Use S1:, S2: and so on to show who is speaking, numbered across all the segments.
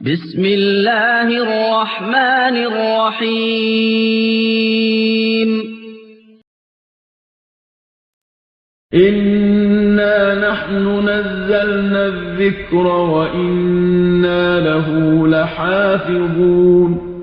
S1: بسم الله الرحمن الرحيم.
S2: إنا نحن نزلنا الذكر وإنا له لحافظون.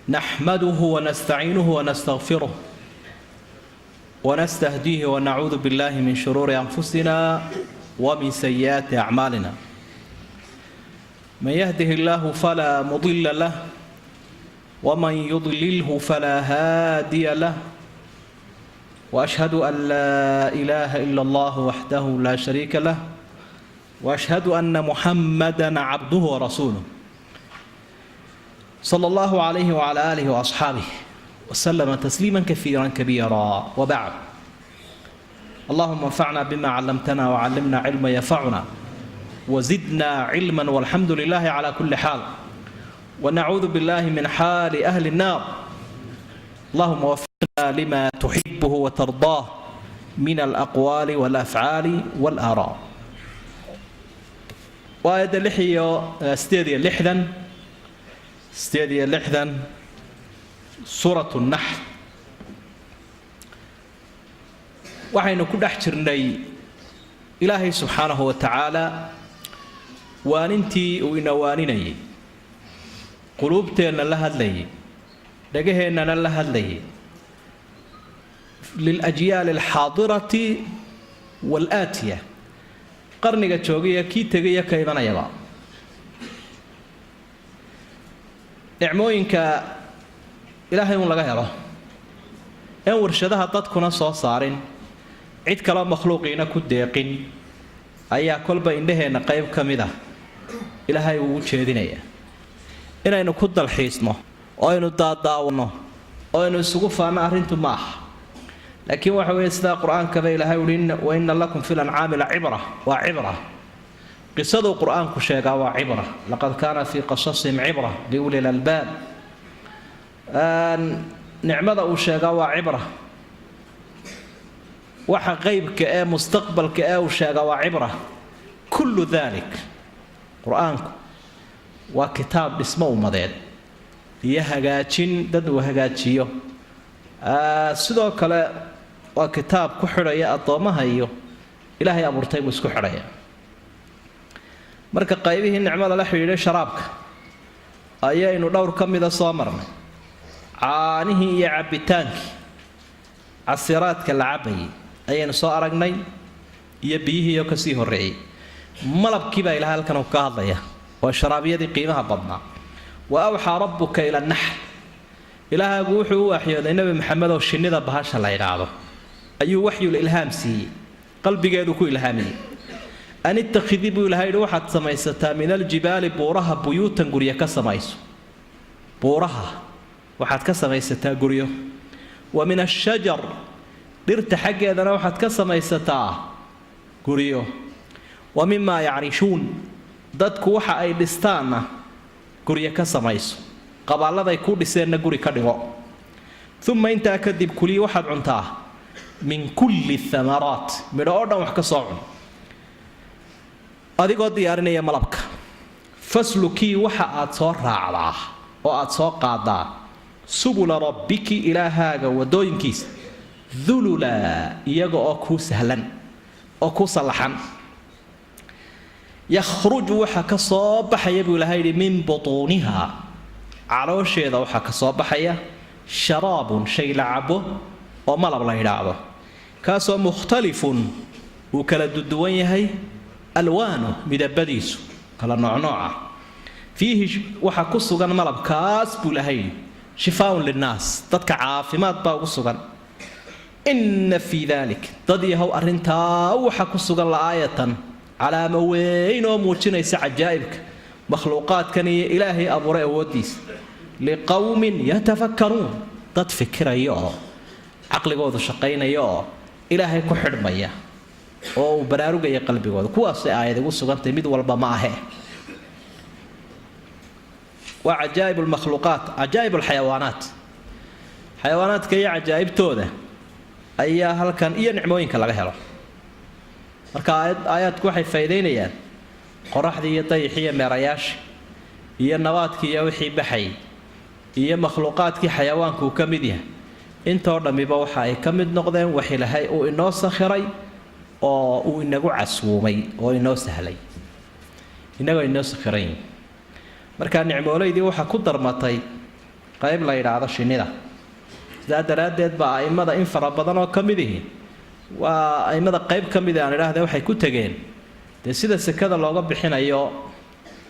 S3: نحمده ونستعينه ونستغفره ونستهديه ونعوذ بالله من شرور أنفسنا ومن سيئات أعمالنا. من يهده الله فلا مضل له ومن يضلله فلا هادي له، وأشهد أن لا إله إلا الله وحده لا شريك له، وأشهد أن محمدا عبده ورسوله صلى الله عليه وعلى آله وأصحابه وسلم تسليما كثيرا كبيرا، وبعد. اللهم انفعنا بما علمتنا وعلمنا علما ينفعنا وزدنا علما، والحمد لله على كل حال، ونعوذ بالله من حال أهل النار. اللهم وفقنا لما تحبه وترضاه من الأقوال والأفعال والآراء. Waa lix iyo 68, 68, Suuratu Naxl. Waxaynu ku dhex jirnay Ilaahay subxaanahu wa tacaala waanintii uu ina waaninayay, quluubteenna la hadlayay, dhagaheennana la hadlayay, للأجيال الحاضرة والآتية, qarniga joogaya, kii tegaya, ka imanayaba. Nicmooyinka Ilaahay uun laga helo een warshadaha dadkuna soo saarin, cid kaloo makhluuqiina ku deeqin, ayaa kolba indhaheenna qayb ka mid ah Ilaahay uu u jeedinayaa inaynu ku dalxiisno oo aynu daadaawanno oo aynu isugu faanno. Arrintu ma aha, laakiin waxa weeye sidaa Qur-aankaba Ilaahay uhi: وإن لكم في الأنعام لعبرة. Waa cibra qisaduu Qur-aanku sheegaa, waa cibra. لقد كان في قصصهم عبرة لأولي الألباب. Nicmada uu sheegaa waa cibra. Waxa qeybka ee mustaqbalka ee uu sheegaa waa cibra. كل ذلك, Qur-aanku waa kitaab dhismo ummadeed iyo hagaajin dad uu hagaajiyo. Sidoo kale waa kitaab ku xidhaya addoommaha iyo Ilaahay abuurtay buu isku xidhaya. Marka qaybihii nicmada la xidhiidhay sharaabka ayaynu dhowr ka mida soo marnay: caanihii iyo cabbitaankii, casiraadka la cabayay ayaynu soo aragnay, iyo biyihiioo kasii horreeyey. Malabkii baa Ilahay halkan uu ka hadlaya, waa sharaabyadii qiimaha badnaa. وأوحى ربك إلى النحل, Ilaahaagu wuxuu u waxyooday Nebi Maxamed oo shinnida bahasha la yidhaahdo ayuu waxyul ilhaam siiyey, qalbigeedu ku ilhaamiyey. أن اتخذي, buu Ilahay yidhi, waxaad samaysataa من الجبال, buuraha, بيوتا, guryo ka samayso. Buuraha waxaad ka samaysataa guryo. ومن الشجر, dhirta xaggeedana waxaad ka samaysataa guryo. ومما يعرشون, dadku waxa ay dhistaanna guryo ka samayso, qabaaladay ku dhiseenna guri ka dhigo. Uma, intaa kadib, كلي, waxaad cuntaa. Min kulli thamaraat, midho oo dhan wax ka soo cun, adigoo diyaarinaya malabka. Faslukii, waxa aad soo raacdaa oo aad soo qaadaa, subula rabbiki, ilaahaaga wadooyinkiisa, dulula, iyaga oo kuu sahlan oo kuu sallaxan. Yakhruju, waxa ka soo baxaya buu ilahay yidhi, min butuuniha, caloosheeda waxaa ka soo baxaya, sharaabun, shay la cabo oo malab la yidhaahdo, kaasoo mukhtalifun, uu kala duduwan yahay, alwaanu, midabadiisu kala noocnooca. Fiihi, waxaa ku sugan malabkaas buu ilahay yidhi, shifaaun linnaas, dadka caafimaad baa ugu sugan. Inna fii dalik, dad yahow, arrintaa waxa ku sugan, la'aayatan, calaamo weyn oo muujinaysa cajaa'ibka makhluuqaadkan iyo Ilaahay abuuray awooddiisa, liqowmin yatafakkaruun, dad fikiraya oo caqligoodu shaqaynaya oo Ilaahay ku xidhmaya oo uu baraarugaya qalbigooda, kuwaasay aayad ugu sugantahay. Mid walba ma ahe. Waa cajaa'ib almakhluuqaat, cajaa'ib alxayawaanaat, xayawaanaadka iyo cajaa'ibtooda ayaa halkan iyo nicmooyinka laga helo. Marka aayaadku waxay faa'iidaynayaan qoraxdii iyo dayixii iyo meerayaashii iyo nabaadkii iyo wixii baxay iyo makhluuqaadkii xayawaanku uu ka mid yahay, intoo dhammiba waxa ay ka mid noqdeen wax Ilaahay uu inoo sakhiray oo uu inagu caswuumay oo inoo sahlay, inagoo inoo sakhiran yihin. Markaa nicmoolaydii waxaa ku darmatay qayb la yidhaahdo shinnida. Sidaa daraaddeed baa a'immada in fara badan oo ka mid ihi, waa a'immada qayb ka mid aan idhaahde, waxay ku tegeen dee sida sekada looga bixinayo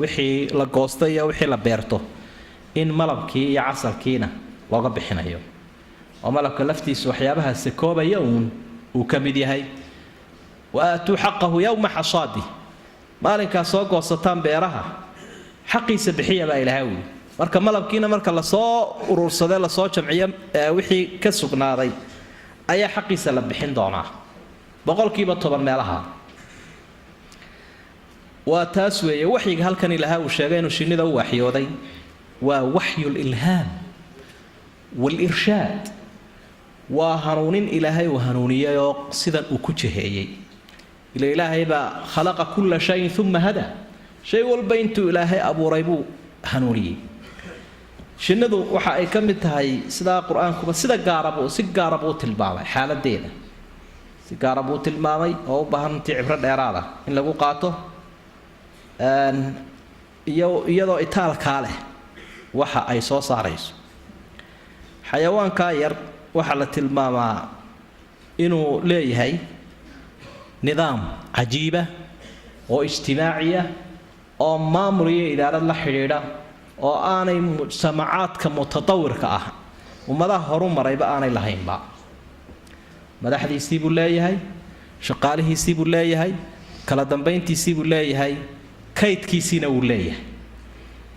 S3: wixii la goostay iyo wixii la beerto, in malabkii iyo casalkiina looga bixinayo, oo malabka laftiisu waxyaabaha sekoobaya uun uu ka mid yahay. Wa aatuu xaqahu yowma xasaadi, maalinkaa soo goosataan beeraha xaqiisa bixiya baa Ilaahay wuli. Marka malabkiina marka lasoo urursade, lasoo jamciyo wixii ka sugnaaday, ayaa xaqiisa la bixin doonaa, 10% meelaha. Waa taas weeye waxyiga halkan Ilaaha uu sheegay inuu shinnida u waxyooday. Waa waxyu lilhaam waalirshaad, waa hanuunin Ilaahay uu hanuuniyey oo sidan uu ku jiheeyey. Ila Ilaahay baa khalaqa kulla shayin uma hada, shay walba intuu Ilaahay abuuray buu hanuuniyey. Shinnidu waxa ay ka mid tahay sidaa Qur-aankuba sida gaarabuu si gaara buu u tilmaamay xaaladeeda, si gaara buu tilmaamay oo u baahan intii cibro dheeraada in lagu qaato, iyo iyadoo itaalkaa leh waxa ay soo saarayso. Xayawaankaa yar waxaa la tilmaamaa inuu leeyahay nidaam cajiiba oo ijtimaaciya oo maamul iyo idaarad la xidhiidha, oo aanay mujtamacaadka mutatawirka ah, ummadaha horu marayba, aanay lahaynba. Madaxdiisii buu leeyahay, shaqaalihiisii buu leeyahay, kala dambayntiisii buu leeyahay, kaydkiisiina wuu leeyahay.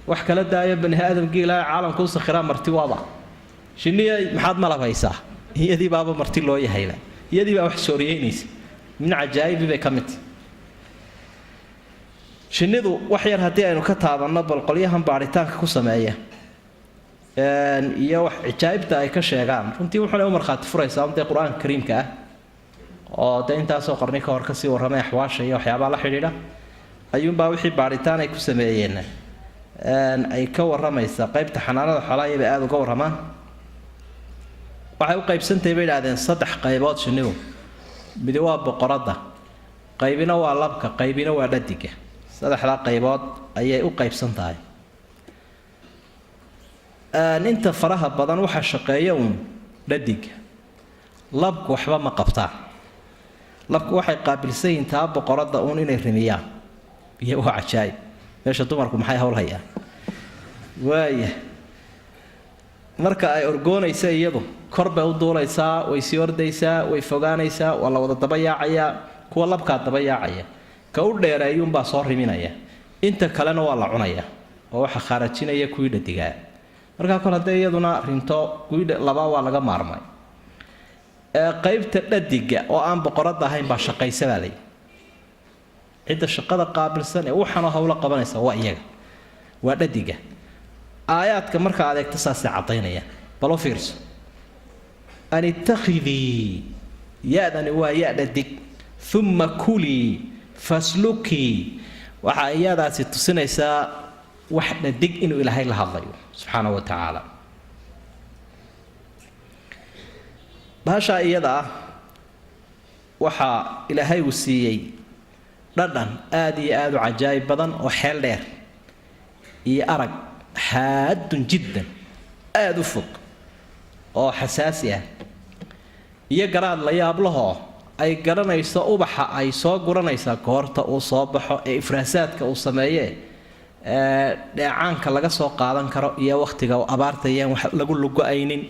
S3: Wax kala daayo, bani aadamkii Ilaahay caalamka u sakhiraa marti waaba shinniya. Maxaad malab haysaa? Iyadii baaba marti loo yahayba, iyadii baa wax sooriyeynaysa. Min cajaa'ibi bay ka mid tahy shinnidu. Wax yar haddii aynu ka taabanno bal qolyahan baadhitaanka ku sameeya iyo wax cajaa'ibta ay ka sheegaan, runtii wuxuuna u markhaati furaysaa un dee Qur-aanka kariimka ah oo dee intaasoo qarni ka hor kasii warramay axwaasha iyo waxyaabaha la xidhiidha, ayuunbaa wixii baadhitaan ay ku sameeyeen ay ka warramaysaa. Qaybta xanaanada xoolaha iyabay aada uga warramaan. Waxay u qaybsantahay bay idhahdeen saddex qaybood shinnidu. Midi waa boqoradda, qaybina waa labka, qaybina waa dhadiga. Saddexdaa qaybood ayay u qaybsan tahay. Inta faraha badan waxaa shaqeeya uun dhadiga, labku waxba ma qabtaan. Labku waxay qaabilsan yihiin taa boqoradda uun inay rimiyaan. Iyo waa cajaayib, meesha dumarku maxay hawl hayaan? Waaya, marka ay orgoonaysa iyadu kor bay u duulaysaa, way sii ordaysaa, way fogaanaysaa, waa la wada daba yaacayaa. Kuwa labkaa daba yaacaya, ka u dheereeyuunbaa soo riminaya, inta kalena waa la cunaya oo waxa khaarajinaya kuwii dhadigaa. Markaa kol hadday iyaduna rinto, kuwii labaa waa laga maarmay. Qaybta dhadiga oo aan boqoradda ahayn baa shaqaysa baa layihi. Cidda shaqada qaabilsan ee waxaanoo hawlo qabanaysa waa iyaga, waa dhadiga. Aayaadka marka adeegto saasay caddaynayaan. Bal u fiirso: an ittakhidii, Ya-dani waa ya-dhadig. Uma kulii faslukii, waxaa iyadaasi tusinaysaa wax dhadig inuu Ilaahay la hadlayo subxaana wa tacaala. Bahashaa iyada ah waxaa Ilaahay uu siiyey dhadhan aada iyo aada u cajaa'ib badan oo xeel dheer iyo arag xaaddun jiddan aada u fog oo xasaasi ah, iyo garaad la yaablahoo ay garanayso ubaxa ay soo guranaysaa goorta uu soo baxo ee ifraasaadka uu sameeyee dheecaanka laga soo qaadan karo iyo wakhtiga abaarta iyaan wax lagu lugo-aynin.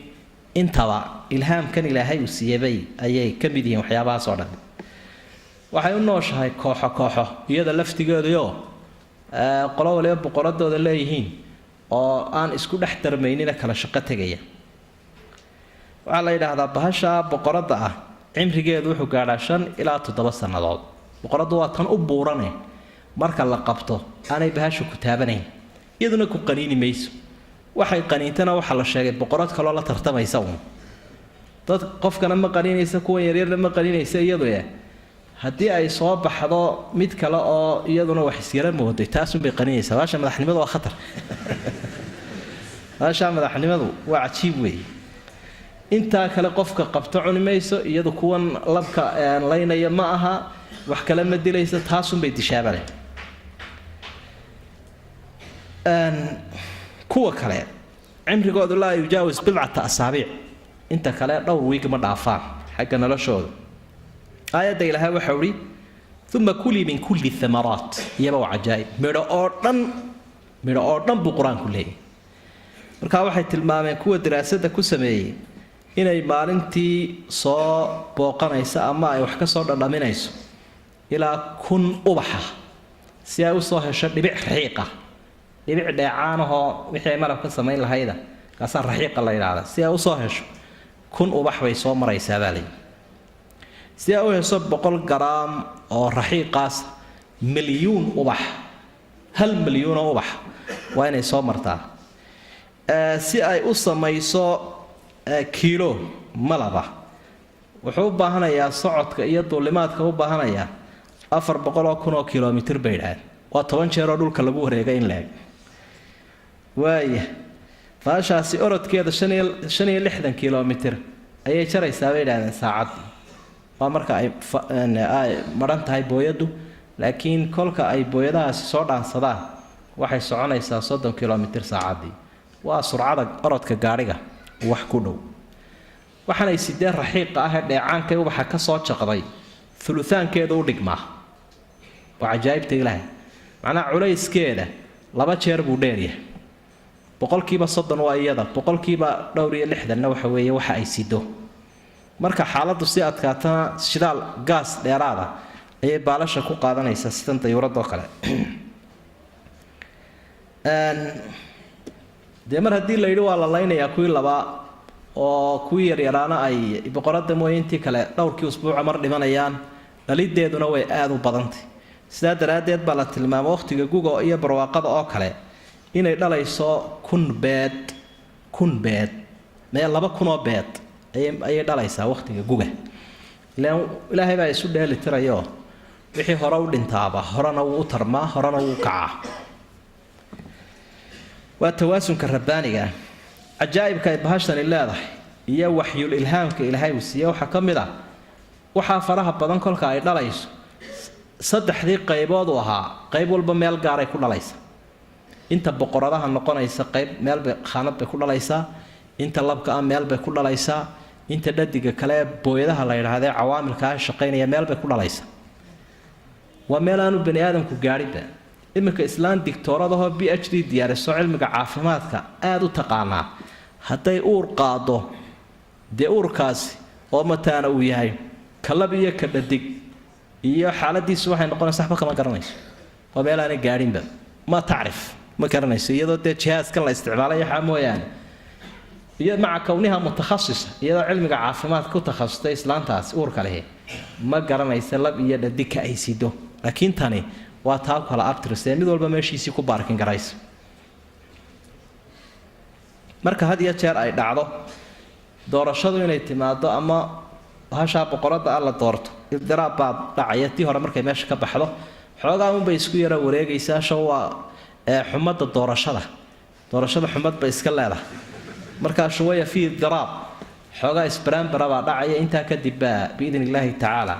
S3: Intaba ilhaamkan Ilaahay uu siiyebay ayay ka mid yihiin waxyaabahaas oo dhan. Waxay u nooshahay kooxo kooxo iyada laftigeeduyo, qolo waliba boqoradooda leeyihiin oo aan isku dhex darmaynina kala shaqo tegaya. Waxaa la yidhaahdaa bahasha boqoradda ah cimrigeedu wuxuu gaadhaa 5 ilaa 7 sannadood. Boqoraddu waa tan u buurane marka la qabto aanay bahashu ku taabanayn, iyaduna ku qaniini mayso. Waxay qaniintana waxaa la sheegay boqorad kaloo la tartamaysa uun. Dad qofkana ma qaniinaysa, kuwan yaryarna ma qaniinaysa iyadu. Haddii ay soo baxdo mid kale oo iyaduna wax isyara mooday, taasunbay qaniinaysaa. Bahasha madaxnimadu waa khatar, bahasha madaxnimadu waa cajiib weeye. Intaa kale qofka qabto cuni mayso iyadu, kuwan labka laynaya ma aha, wax kale ma dilayso, taasunbay dishaabale. Kuwa kale cimrigoodu laa yujaawis bidcata asaabiic, inta kale dhowr wiig ma dhaafaan xagga noloshooda. Aayadda Ilaahay waxau ihi: uma kulii min kulli thamaraat. Iyaba waa cajaa'ib, midho oo dhan, midho oo dhan buu Qur-aanku leeyahy. Markaa waxay tilmaameen kuwa daraasadda ku sameeyey inay maalintii soo booqanayso ama ay wax ka soo dhadhaminayso ilaa 1000 ubaxa si ay usoo hesho dhibic raxiiqa, dhibic dheecaanahoo wixii ay malab ka samayn lahayda, kaasaa raxiiqa la yidhaahda. Si ay usoo hesho 1000 ubax bay soo maraysaa baa layidhi. Si ay u hesho 100 garaam oo raxiiqaas, milyuun ubax, 1 milyuunoo ubax waa inay soo martaa. Si ay u samayso kiilo malaba, wuxuu u baahanayaa socodka iyo duulimaadka u baahanayaa 400,000 kilomitir bay idhaaheen. Waa 10 jeeroo dhulka lagu wareega in la eg. Waaya, baashaasi orodkeeda 65 kilomitir ayay jaraysaa bay idhahdeen saacaddii. Waa marka ay madhan tahay booyaddu, laakiin kolka ay booyadahaasi soo dhaansadaan waxay soconaysaa 30 kilomitir saacaddii. Waa surcada orodka gaadhiga wax ku dhow. Waxaanay sidee raxiiqa ah ee dheecaankay ubaxa ka soo jaqday uluaankeedu u dhigmaa. Waa cajaa'ibta Ilaahay, macnaha culayskeeda 2 jeer buu dheeryahay. 30% waa iyada, dhowr iyo lixdanna waxa weeye waxa ay sido. Marka xaaladdu si adkaatana shidaal gaas dheeraada ayay baalasha ku qaadanaysaa, sidan dayuuradoo kale. Dee mar haddii la yidhi waa la laynayaa kuwii labaa oo kuwii yaryaraana ay boqorada mooye intii kale dhowrkii usbuuca mar dhimanayaan, dhalideeduna way aada u badantay. Sidaa daraaddeed baa la tilmaama wakhtiga guga iyo barwaaqada oo kale inay dhalayso 1000 beed, 1000 beed mee 2000 oo beed ayay dhalaysaa wakhtiga guga. Ilaan Ilaahay baa isu dheeli tirayoo wixii hore u dhintaaba horena wuu u tarmaa, horena wuu kacaa. Waa tawaasunka rabbaaniga ah. Cajaa'ibka ay bahashani leedahay iyo waxyul ilhaamka Ilaahay uu siiye waxaa ka mid ah waxaa faraha badan kolka ay dhalayso, saddexdii qaybood uu ahaa qayb walba meel gaaray ku dhalaysa. Inta boqoradaha noqonaysa qayb meelbay khaanad bay ku dhalaysaa, inta labka ah meel bay ku dhalaysaa, inta dhadiga kale ee booyadaha la yidhaahdee cawaamilkaa shaqaynaya meel bay ku dhalaysaa. Waa meel aanu bani aadamku gaadhinba. Iminka islaan digtooradahoo PhD diyaariso, cilmiga caafimaadka aada u taqaanaa, hadday uur qaado, dee uurkaasi oo mataana uu yahay kalab iyo ka dhadig iyo xaaladiisu waxay noqonaysa waxba kama garanayso. Waa meel aanay gaadhinba, ma tacrif, ma garanayso, iyadoo dee jihaaskan la isticmaalay waxaa mooyaane. Iyo maca kowniha mutakhasisa, iyadoo cilmiga caafimaadka ku takhasustay, islaantaasi uurka lehi ma garanaysa lab iyo dhadigka ay sido. Laakiin tani waa taa kala abtirisee mid walba meeshiisii ku baarkin garaysa. Marka had iyo jeer ay dhacdo doorashadu inay timaado ama Bahashaa boqoradda alla doorto, idiraab baa dhacaya. Tii hore markay meesha ka baxdo, xoogaa unbay isku yara wareegaysaa. Shan waa xumadda doorashada, doorashada xumad bay iska leedahay. Markaa shuwaya fii idiraab, xoogaa isbaraanbara baa dhacaya. Intaa kadib baa biidn illaahi tacaala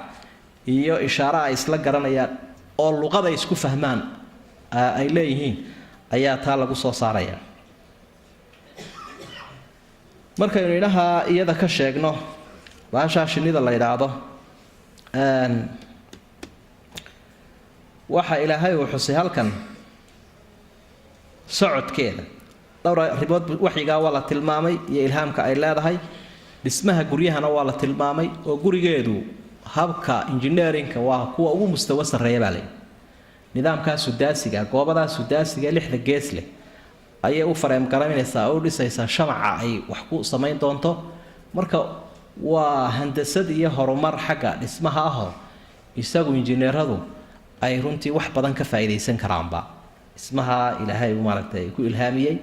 S3: iyo ishaare ay isla garanayaan oo luqada isku fahmaan ay leeyihiin ayaa taa lagu soo saaraya. Markaynu idhaha iyada ka sheegno, bahashaa shinnida la yidhaahdo, waxa Ilaahay uu xusay halkan socodkeeda dhowr arrimood. Waxyigaa waa la tilmaamay iyo ilhaamka ay leedahay. Dhismaha guryahana waa la tilmaamay, oo gurigeedu habka engineeringka waa kuwa ugu mustawo sarreeya baa layidhi. Nidaamkaa sudaasiga, goobadaa sudaasiga lixda gees leh ayay u fareemgaraynaysaa oo u dhisaysaa shamaca ay wax ku samayn doonto. Marka waa handasad iyo horumar xagga dhismaha ahoo isagu injineeradu ay runtii wax badan ka faa'iidaysan karaanba. Dhismaha Ilaahay uu maaragtay ku ilhaamiyey,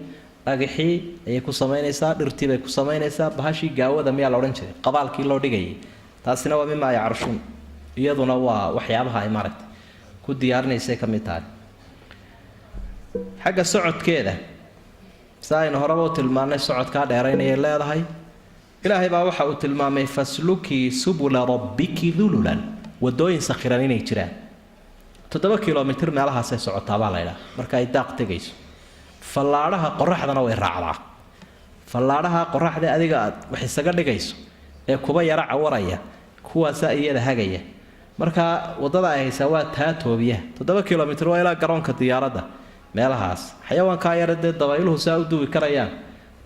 S3: dhagaxii ayay ku samaynaysaa, dhirtii bay ku samaynaysaa, bahashii gaawada miyaa la odhan jiray, qabaalkii loo dhigayay, taasina waa mimaa yacrushuun, iyaduna waa waxyaabaha ay maaragtay ku diyaarinaysay ka mid tahay. Xagga socodkeeda, si aynu horeba u tilmaannay, socodkaa dheeraynayay leedahay. Ilaahay baa waxa uu tilmaamay faslukii subula rabbiki dululan, wadooyin sakhiran inay jiraan. 7 kilomitir meelahaasay socotaa baa la ydhaha marka ay daaq tegayso. Fallaadhaha qoraxdana way raacdaa. Fallaadhaha qoraxda adiga aad wax isaga dhigayso ee kuba yara cawaraya, kuwaasaa iyada hagaya. Markaa waddada ay haysaa waa taa toobiyaha. 7 kilomitir waa ilaa garoonka diyaaradda meelahaas. Xayawaankaa yara dee dabayluhu saa u duwi karayaan,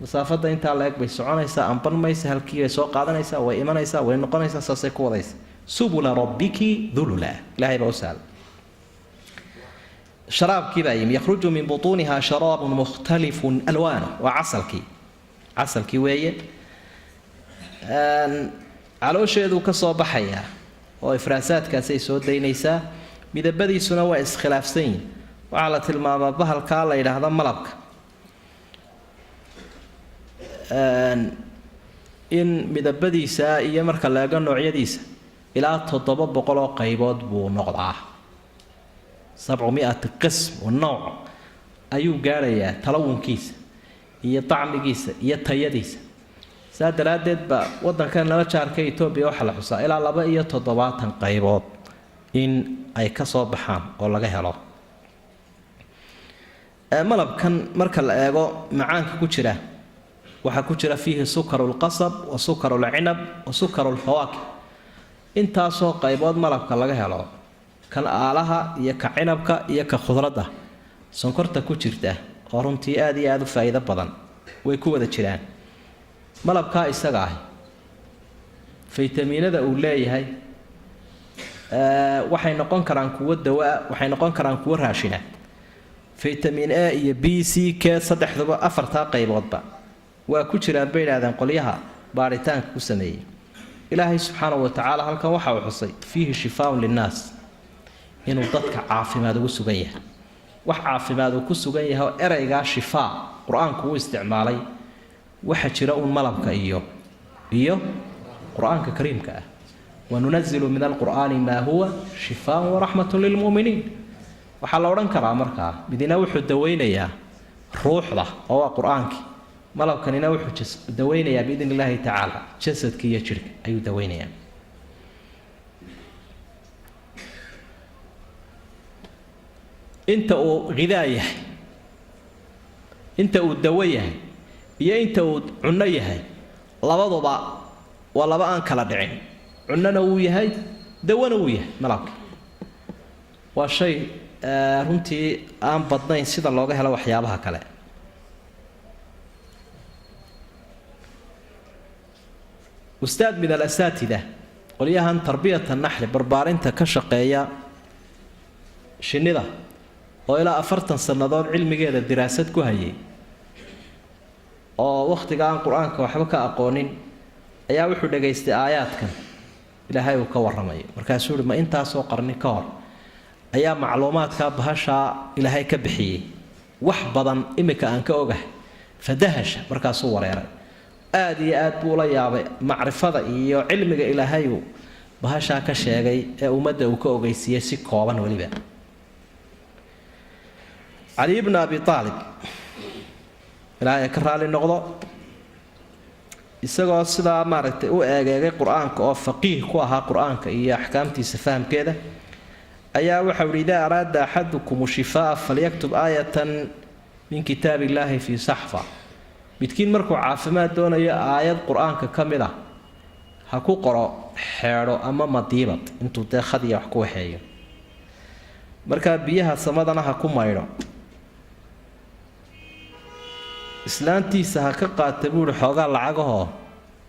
S3: masaafada intaa la eg bay soconaysaa, amban maysa, halkii bay soo qaadanaysaa, way imanaysaa, way noqonaysaa, saasay ku wadaysa. Subula rabbiki dulula, Ilahay baa u sahla. Sharaabkii baa yimi. Yakhruju min butuuniha sharaabun mukhtalifun alwaanu, waa casalkii, casalkii weeye. Caloosheeduu ka soo baxayaa oo ifraasaadkaasay soo daynaysaa, midabadiisuna waa iskhilaafsan yihin. Waxaa la tilmaamaa bahalkaa la yidhaahdo malabka in midabadiisa iyo marka la eego noocyadiisa ilaa 700 oo qaybood buu noqdaa. 700 qism wa nooc ayuu gaadhayaa talawunkiisa iyo dacmigiisa iyo tayadiisa. Saa daraaddeed ba waddankan lala jaarka Etoobiya waxaa la xusaa ilaa 72 qaybood in ay ka soo baxaan oo laga helo malabkan. Marka la eego macaanka ku jira, waxaa ku jira fiihi sukaru lqasab wa sukaru lcinab wa sukaru lfawaakih. Intaasoo qaybood malabka laga helo, kan aalaha iyo ka cinabka iyo ka khudradda, sonkorta ku jirta oo runtii aada iyo aada u faa'iido badan way ku wada jiraan. Malabkaa isaga ahi faytamiinada uu leeyahay waxay noqon karaan kuwo dawaa, waxay noqon karaan kuwo raashina. Vitamin A iyo B, C, K, saddexduba, afartaa qayboodba waa ku jiraan bay idhahdeen qolyaha baaritaanka ku sameeyey. Ilaahay subxaanahu wa tacaala halkan waxa uu xusay fiihi shifaaun linnaas, inuu dadka caafimaad ugu sugan yahay. Wax caafimaad uu ku sugan yahay oo ereygaa shifaa Qur-aanku uu isticmaalay waxa jira uun malabka iyo Qur-aanka kariimka ah. Wanunazilu min alqur'aani maa huwa shifaaun waraxmatun lilmu'miniin. Waxaa la odhan karaa markaa midina wuxuu daweynayaa ruuxda oo waa Qur-aankii, malabkanina wuxuu daweynayaa biidn illaahi tacaala jasadka iyo jidhka ayuu daweynayaa. Inta uu hidaa yahay, inta uu dawo yahay iyo inta uu cunno yahay, labaduba waa laba aan kala dhicin. Cunnona wuu yahay, dawana wuu yahay. Malabka waa shay runtii aan badnayn sida looga helo waxyaabaha kale. Ustaad min alasaatida qolyahan tarbiyata naxli, barbaarinta ka shaqeeya shinnida, oo ilaa 40 sannadood cilmigeeda diraasad ku hayay, oo wakhtiga aan Qur-aanka waxba ka aqoonin, ayaa wuxuu dhegaystay aayaadkan Ilaahay uu ka warramayo. Markaasuu uhi, ma intaasoo qarni ka hor ayaa macluumaadkaa bahashaa Ilaahay ka bixiyey wax badan imika aan ka ogahay? Fadahasha, markaasuu wareeray. Aada iyo aad buu ula yaabay macrifada iyo cilmiga ilaahayu bahashaa ka sheegay ee ummadda uu ka ogeysiiyey si kooban weliba. Cali bna Abi Aalib, ilaahay ka raali noqdo, isagoo sidaa maaragtay u eegeegay qur-aanka oo faqiih ku ahaa qur-aanka iyo axkaamtiisa fahamkeeda, ayaa waxau ihi: idaa araada axadukum shifaa falyaktub aayatan min kitaab illaahi fii saxfa. Midkiin markuu caafimaad doonayo, aayad qur-aanka ka mid ah ha ku qoro xeedho ama madiibad, intuu dee khadiya wax ku waxeeyo, markaa biyaha samadana ha ku maydho, islaantiisa ha ka qaata buuhi xoogaa lacagahoo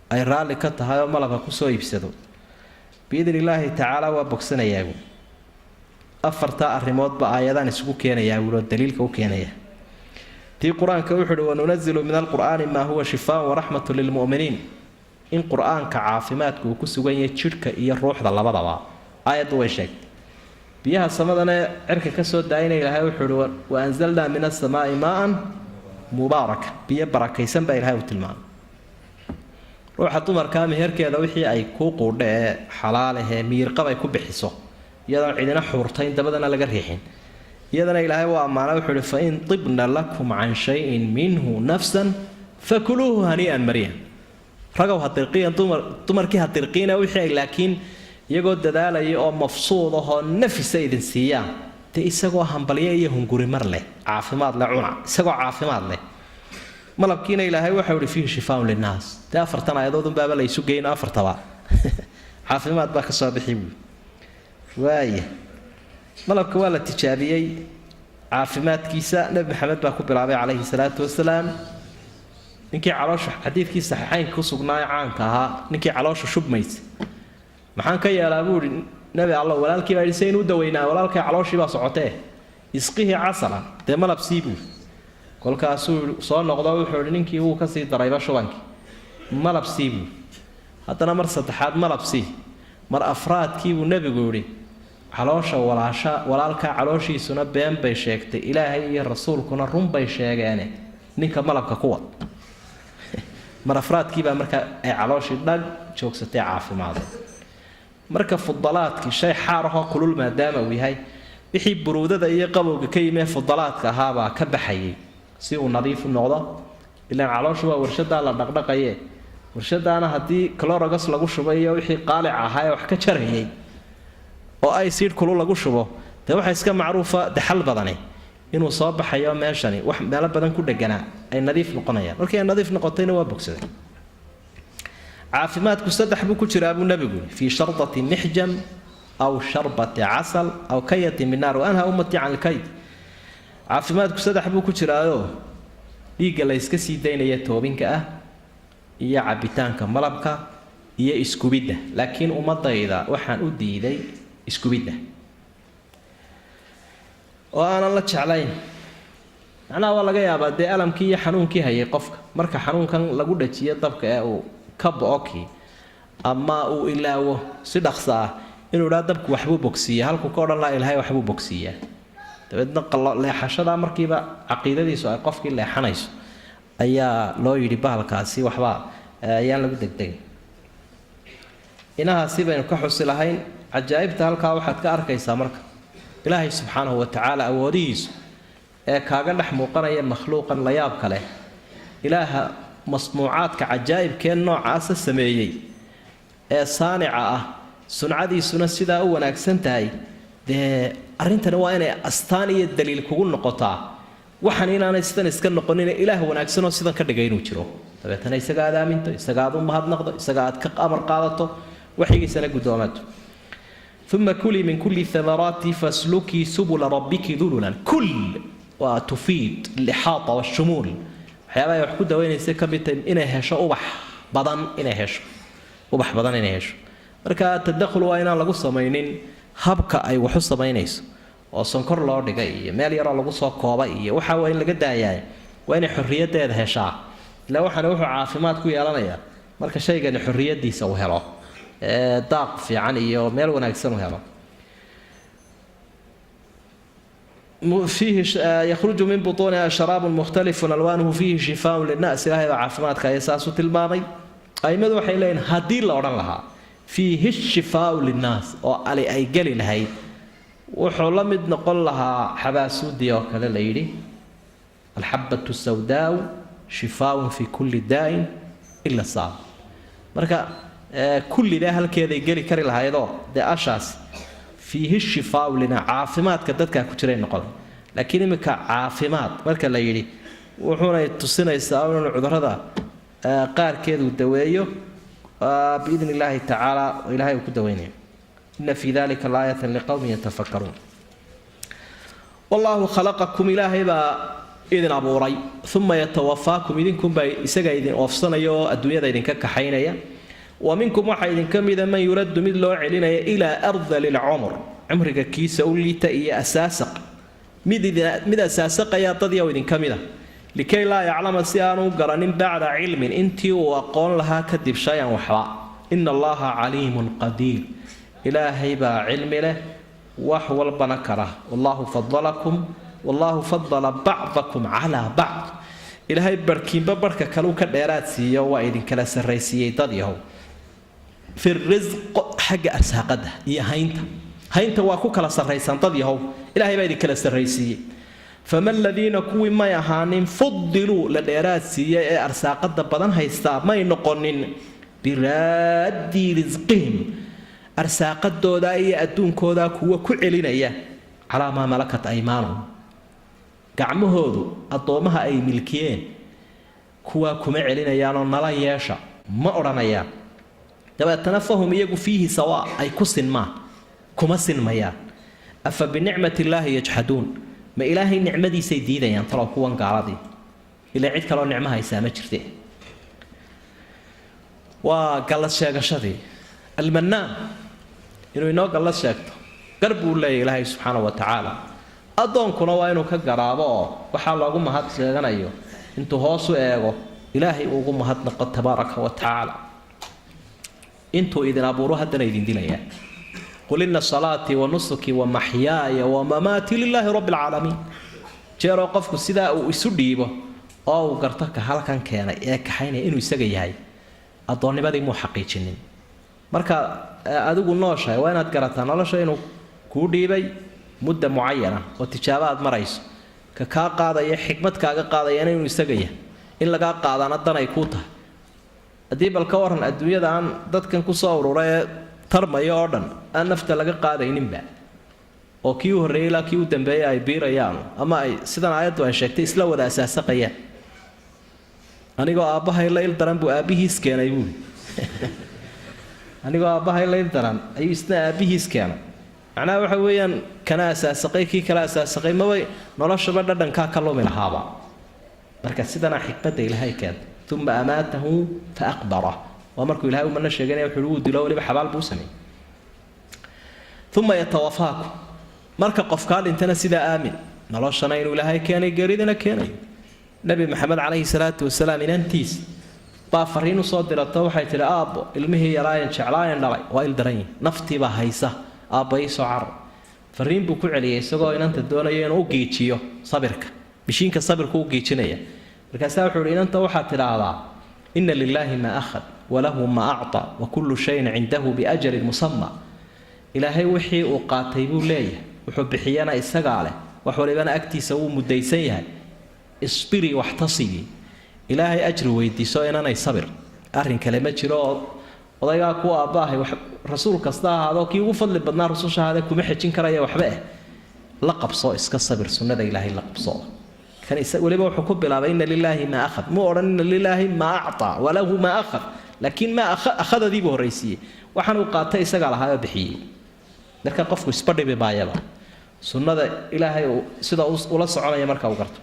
S3: ay raalli ka tahay oo malab ha kusoo iibsado, biidni illaahi tacaala waa bogsanayaa buui. Afartaa arrimoodba aayadaan isugu keenayaa buui oo daliilka u keenaya. Tii qur-aanka wuxu uhi: wanunazilu min alqur'aani maa huwa shifaan waraxmatu lilmu'miniin. In qur-aanka caafimaadku uu ku sugan yahay jidhka iyo ruuxda labadaba aayaddu way sheegtay. Biyaha samadana cirka ka soo daayina, Ilaahay wuxuu uhi: wa anzalnaa min asamaai maaan mubaaraka. Biyo barakaysan baa Ilahay uu tilmaamay. Ruuxa dumarkaa meherkeeda wixii ay kuu quudha ee xalaalahee miirqab ay ku bixiso, iyadoon cidina xuurtayn dabadana laga riixin, iyadana Ilaahay waa ammaana. Wuxuu uhi: fain tibna lakum can shayin minhu nafsan fakuluuhu hanii'an mariyan. Ragow ha dirqiyan dumar, dumarkii ha dirqiina wixii ay, laakiin iyagoo dadaalaya oo mafsuud ahoo nafisa idin siiyaan, dee isagoo hambalyo iyo hungurimar leh, caafimaad leh cuna, isagoo caafimaad leh. Malabkiina Ilaahay waxau ihi: fiihi shifaaun linnaas. Dee afartan aayadoodunbaaba la isu geyno, afartaba caafimaad baa ka soo bixi buui. Waaya, malabka waa la tijaabiyey caafimaadkiisa. Nebi Maxamed baa ku bilaabay calayhi salaatu wasalaam ninkii caloosha, xadiidkii saxiixaynka ku sugnaa caanka ahaa, ninkii caloosha shubmaysa. Maxaan ka yeelaa, buu ihi, nebi Alla? Walaalkii baa yidhi: saynu u daweynaa walaalkay, calooshii baa socotee? Isqihii casala, dee malab sii, buui. Kolkaasuu soo noqdo, wuxuu ihi: ninkii wuu kasii darayba shubankii, malab sii, buui. Haddana mar saddexaad malab sii. Mar afraadkii buu nebigu yidhi: caloosha walaasha walaalkaa calooshiisuna been bay sheegtay, Ilaahay iyo rasuulkuna run bay sheegeene, ninka malabka ku wad. Mar afraadkiibaa markaa ay calooshii dhag joogsatay, caafimaadeen. Marka fudalaadkii shay xaar ahoo kulul maadaama uu yahay, wixii buruudada iyo qabowga ka yimee fudalaadka ahaabaa ka baxayay si uu nadiif u noqdo. Ilaan calooshu waa warshadaa la dhaqdhaqaye, warshadaana haddii clorogas lagu shubay iyo wixii qaalic ahaa ee wax ka jarayay oo ay siidh kulu lagu shubo, dee waxaa iska macruufa daxal badani inuu soo baxayo. Meeshani wax meelo badan ku dheganaa ay nadiif noqonayaan. Markii ay nadiif noqotayna waa bogsaday. Caafimaadku saddex buu ku jiraa, buu nebigu yii: fii shardati mixjam aw sharbati casal aw kayati min naar, wa anha ummatii can ilkayd. Caafimaadku saddex buu ku jiraayo: dhiigga la yska sii daynaya toobinka ah, iyo cabitaanka malabka, iyo iskubidda. Laakiin ummadayda waxaan u diiday iskubidda oo aanan la jeclayn. Macnaha waa laga yaabaa dee alamkii iyo xanuunkii hayay qofka, marka xanuunkan lagu dhajiyo dabka ee uu ka bo-o kii ama uu ilaawo si dhaqso ah, inuu idhaa dabku waxbuu bogsiiya, halkuu ka odhan laha Ilahay waxbuu bogsiiyaa. Dabeedna leexashadaa markiiba caqiidadiisu ay qofkii leexanayso ayaa loo yidhi bahalkaasi waxba ayaan lagu degdegin. Inahaasi baynu ka xusi lahayn. Cajaa'ibta halkaa waxaad ka arkaysaa marka Ilaahay subxaanahu wa tacaala awoodihiisu ee kaaga dhex muuqanaya makhluuqan la yaabka leh. Ilaaha masnuucaadka cajaa'ibkee noocaasa sameeyey ee saanica ah, suncadiisuna sidaa u wanaagsan tahay, dee arrintani waa inay astaan iyo daliil kugu noqotaa waxan inaanay sidan iska noqonin, ilaah wanaagsanoo sidan ka dhigay inuu jiro. Dabeetana isaga aad aaminto, isaga aad u mahadnaqdo, isaga aad ka amar qaadato, waxyigiisana guddoomato. Uma kulii min kulli thamaraati faslukii subula rabbiki dululan. Kul waa tufiid alixaata washumuul. Waxyaabaha ay wax ku daweynaysa ka mid tahay inay hesho ubax badan, inay hesho ubax badan inay hesho. Marka tadakhul waa inaan lagu samaynin habka ay waxu samaynayso, oo sonkor loo dhigay iyo meel yaroo lagu soo koobay iyo waxa waa in laga daayaay. Waa inay xorriyaddeeda heshaa. Ilaa waxaana wuxuu caafimaad ku yeelanayaa marka shaygani xorriyaddiisa uu helo, daaq fiican iyo meel wanaagsan uu helo. Fiihi yakhruju min butuuniha sharaabun mukhtalifun alwaanuhu fiihi shifaaun linnaas. Ilaahay baa caafimaadka ayaa saasu tilmaamay. Aimadu waxay leeyihin haddii la odhan lahaa fiihi shifaau linnaas oo ali ay geli lahayd, wuxuu la mid noqon lahaa xabaasuudii oo kale la yidhi alxabatu sawdaau shifaaun fi kulli daa'in ila saam. Marka kullidaa halkeeday geli kari lahaydoo dee ashaas fiihi shifaau lina caafimaadka dadkaa ku jiray noqon. Laakiin iminka caafimaad marka la yidhi, wuxuunay tusinaysaa inuu cudurada qaarkeedu daweeyo biidn illaahi tacaala, ilahay uu ku daweynayo. Ina fii dalika laayatan liqowmin yatafakaruun. Wallaahu khalaqakum, ilaahay baa idin abuuray, uma yatawafaakum, idinkunbaa isaga idin oofsanaya oo adduunyada idinka kaxaynaya. Wa minkum, waxaa idinka mida, man yuraddu, mid loo celinaya, ilaa ardali lcumr, cumriga kiisa u liita iyo asaasaq, mid asaasaqayaa dad yow idinka mida, likay laa yaclama, si aanu garanin, bacda cilmin, intii uu aqoon lahaa kadib, shay-an, waxba. Ina allaha caliimun qadiir, ilaahay baa cilmi leh, wax walbana kara. Wallaahu fadalakum, wallaahu fadala bacdakum calaa bacd, ilaahay barhkiinba barhka kaleu ka dheeraad siiyo, waa idinkala sarraysiiyey dad yahow, fi risq, xagga arsaaqada iyo haynta. Haynta waa ku kala sarraysan dad yahow, ilaahay baa idinkala sarraysiiyey. Fama aladiina, kuwii may ahaanin, fudiluu, la dheeraad siiyey ee arsaaqada badan haystaa, may noqonin, biraaddii risqihim, arsaaqadooda iyo adduunkooda kuwa ku celinaya, calaa maa malakat aymaanuhum, gacmahoodu addoommaha ay milkiyeen kuwaa kuma celinayaanoo nala yeesha ma odhanayaan. Dabeetana fahum, iyagu, fiihi sawaa, ay ku sinmaan, kuma sinmayaan. Afa binicmati illaahi yajxaduun, ma ilaahay nicmadiisay diidayaan talow kuwan gaaladii? Ilaa cid kaloo nicmo haysaa ma jirte. Waa gallad sheegashadii almannaan, inuu inoo gallad sheegto gar buu leeyahy ilaahay subxaana wa tacaala. Addoonkuna waa inuu ka garaabo oo waxaa loogu mahad sheeganayo intuu hoos u eego ilaahay ugu mahadnaqo tabaaraka wa tacaala. Intuu idin abuuro haddana idin dilayaa. Qul ina salaatii wa nusukii wa maxyaaya wa mamaatii lilaahi rabbi alcaalamiin. Jeeroo qofku sidaa uu isu dhiibo oo uu garto ka halkan keenay ee kaxaynaya inuu isaga yahay, addoonnimadii muu xaqiijinin. Marka adigu nooshahay waa inaad garataa nolosha inuu kuu dhiibay mudda mucayana oo tijaabo aad marayso, ka kaa qaadaya xikmad kaaga qaadayana inuu isaga yahay, in lagaa qaadaana dan ay kuu tahay. Haddii bal ka waran adduunyada aan dadkan kusoo urura ee tarmaya oo dhan aan nafta laga qaadayninba, oo kii u horreeyay ilaa kii u dambeeyay ay biirayaan, ama ay sidan aayaddu ay sheegtay isla wada asaasaqayaan. Anigoo aabbahay la il daran buu aabbihiis keenay buuli. Anigoo aabbahay la il daran ayuu isna aabbihiis keenay. Macnaha waxa weeyaan kana asaasaqay, kii kala asaasaqay, mabay noloshaba dhadhankaa ka lumi lahaaba. Marka sidanaa xikmadda ilaahay keentay. Uma amaatahu fa aqbarah, waa markuu ilahay umana sheeganaya, wuxuu wuu dilo, weliba xabaal buu sameeyey. Uma yatawafaakum, marka qofkaa dhintana sidaa aamin, noloshana inuu ilaahay keenay, geeridana keenayo. Nebi Maxamed calayhi salaatu wasalaam inantiis baa fariin usoo dirato. Waxay tidhi: "Aabbo, ilmihii yaraayan jeclaayan dhalay waa il daran yihi, naftiibaa haysa, aabba iisoo carar." Fariin buu ku celiyay isagoo inanta doonaya inuu u giijiyo sabirka, mishiinka sabirku u giijinaya. Markaasaa wuxuu ihi: "Inanta waxaad tidhaahdaa: ina lilaahi maa akhad walahu maa acطa wa kullu shayin cindahu biajalin musama. Ilaahay wixii uu qaatay buu leeyahay, wuxuu bixiyana isagaa leh, wax walibana agtiisa wuu mudaysan yahay. Isbirii waxtasibii, ilaahay ajri weydiiso inanay, sabir, arrin kale ma jiro." Oo odaygaa kuwa aabbaahay wax rasuul kasta ahaadoo kii ugu fadli badnaa rususha ahaadee kuma xejin karaya waxba la qabso, iska sabir, sunnada ilaahay la qabso. Kan weliba wuxuu ku bilaabay ina lilaahi maa akhad, muu odhan ina lilaahi maa acطaa walahu maa akhad, laakiin maa akhadadii buu horraysiiyey. Waxaan uu qaatay isagaa lahaayoo bixiyey. Marka qofku isba dhibi maayaba, sunnada ilaahay uu sida ula soconaya marka uu garto.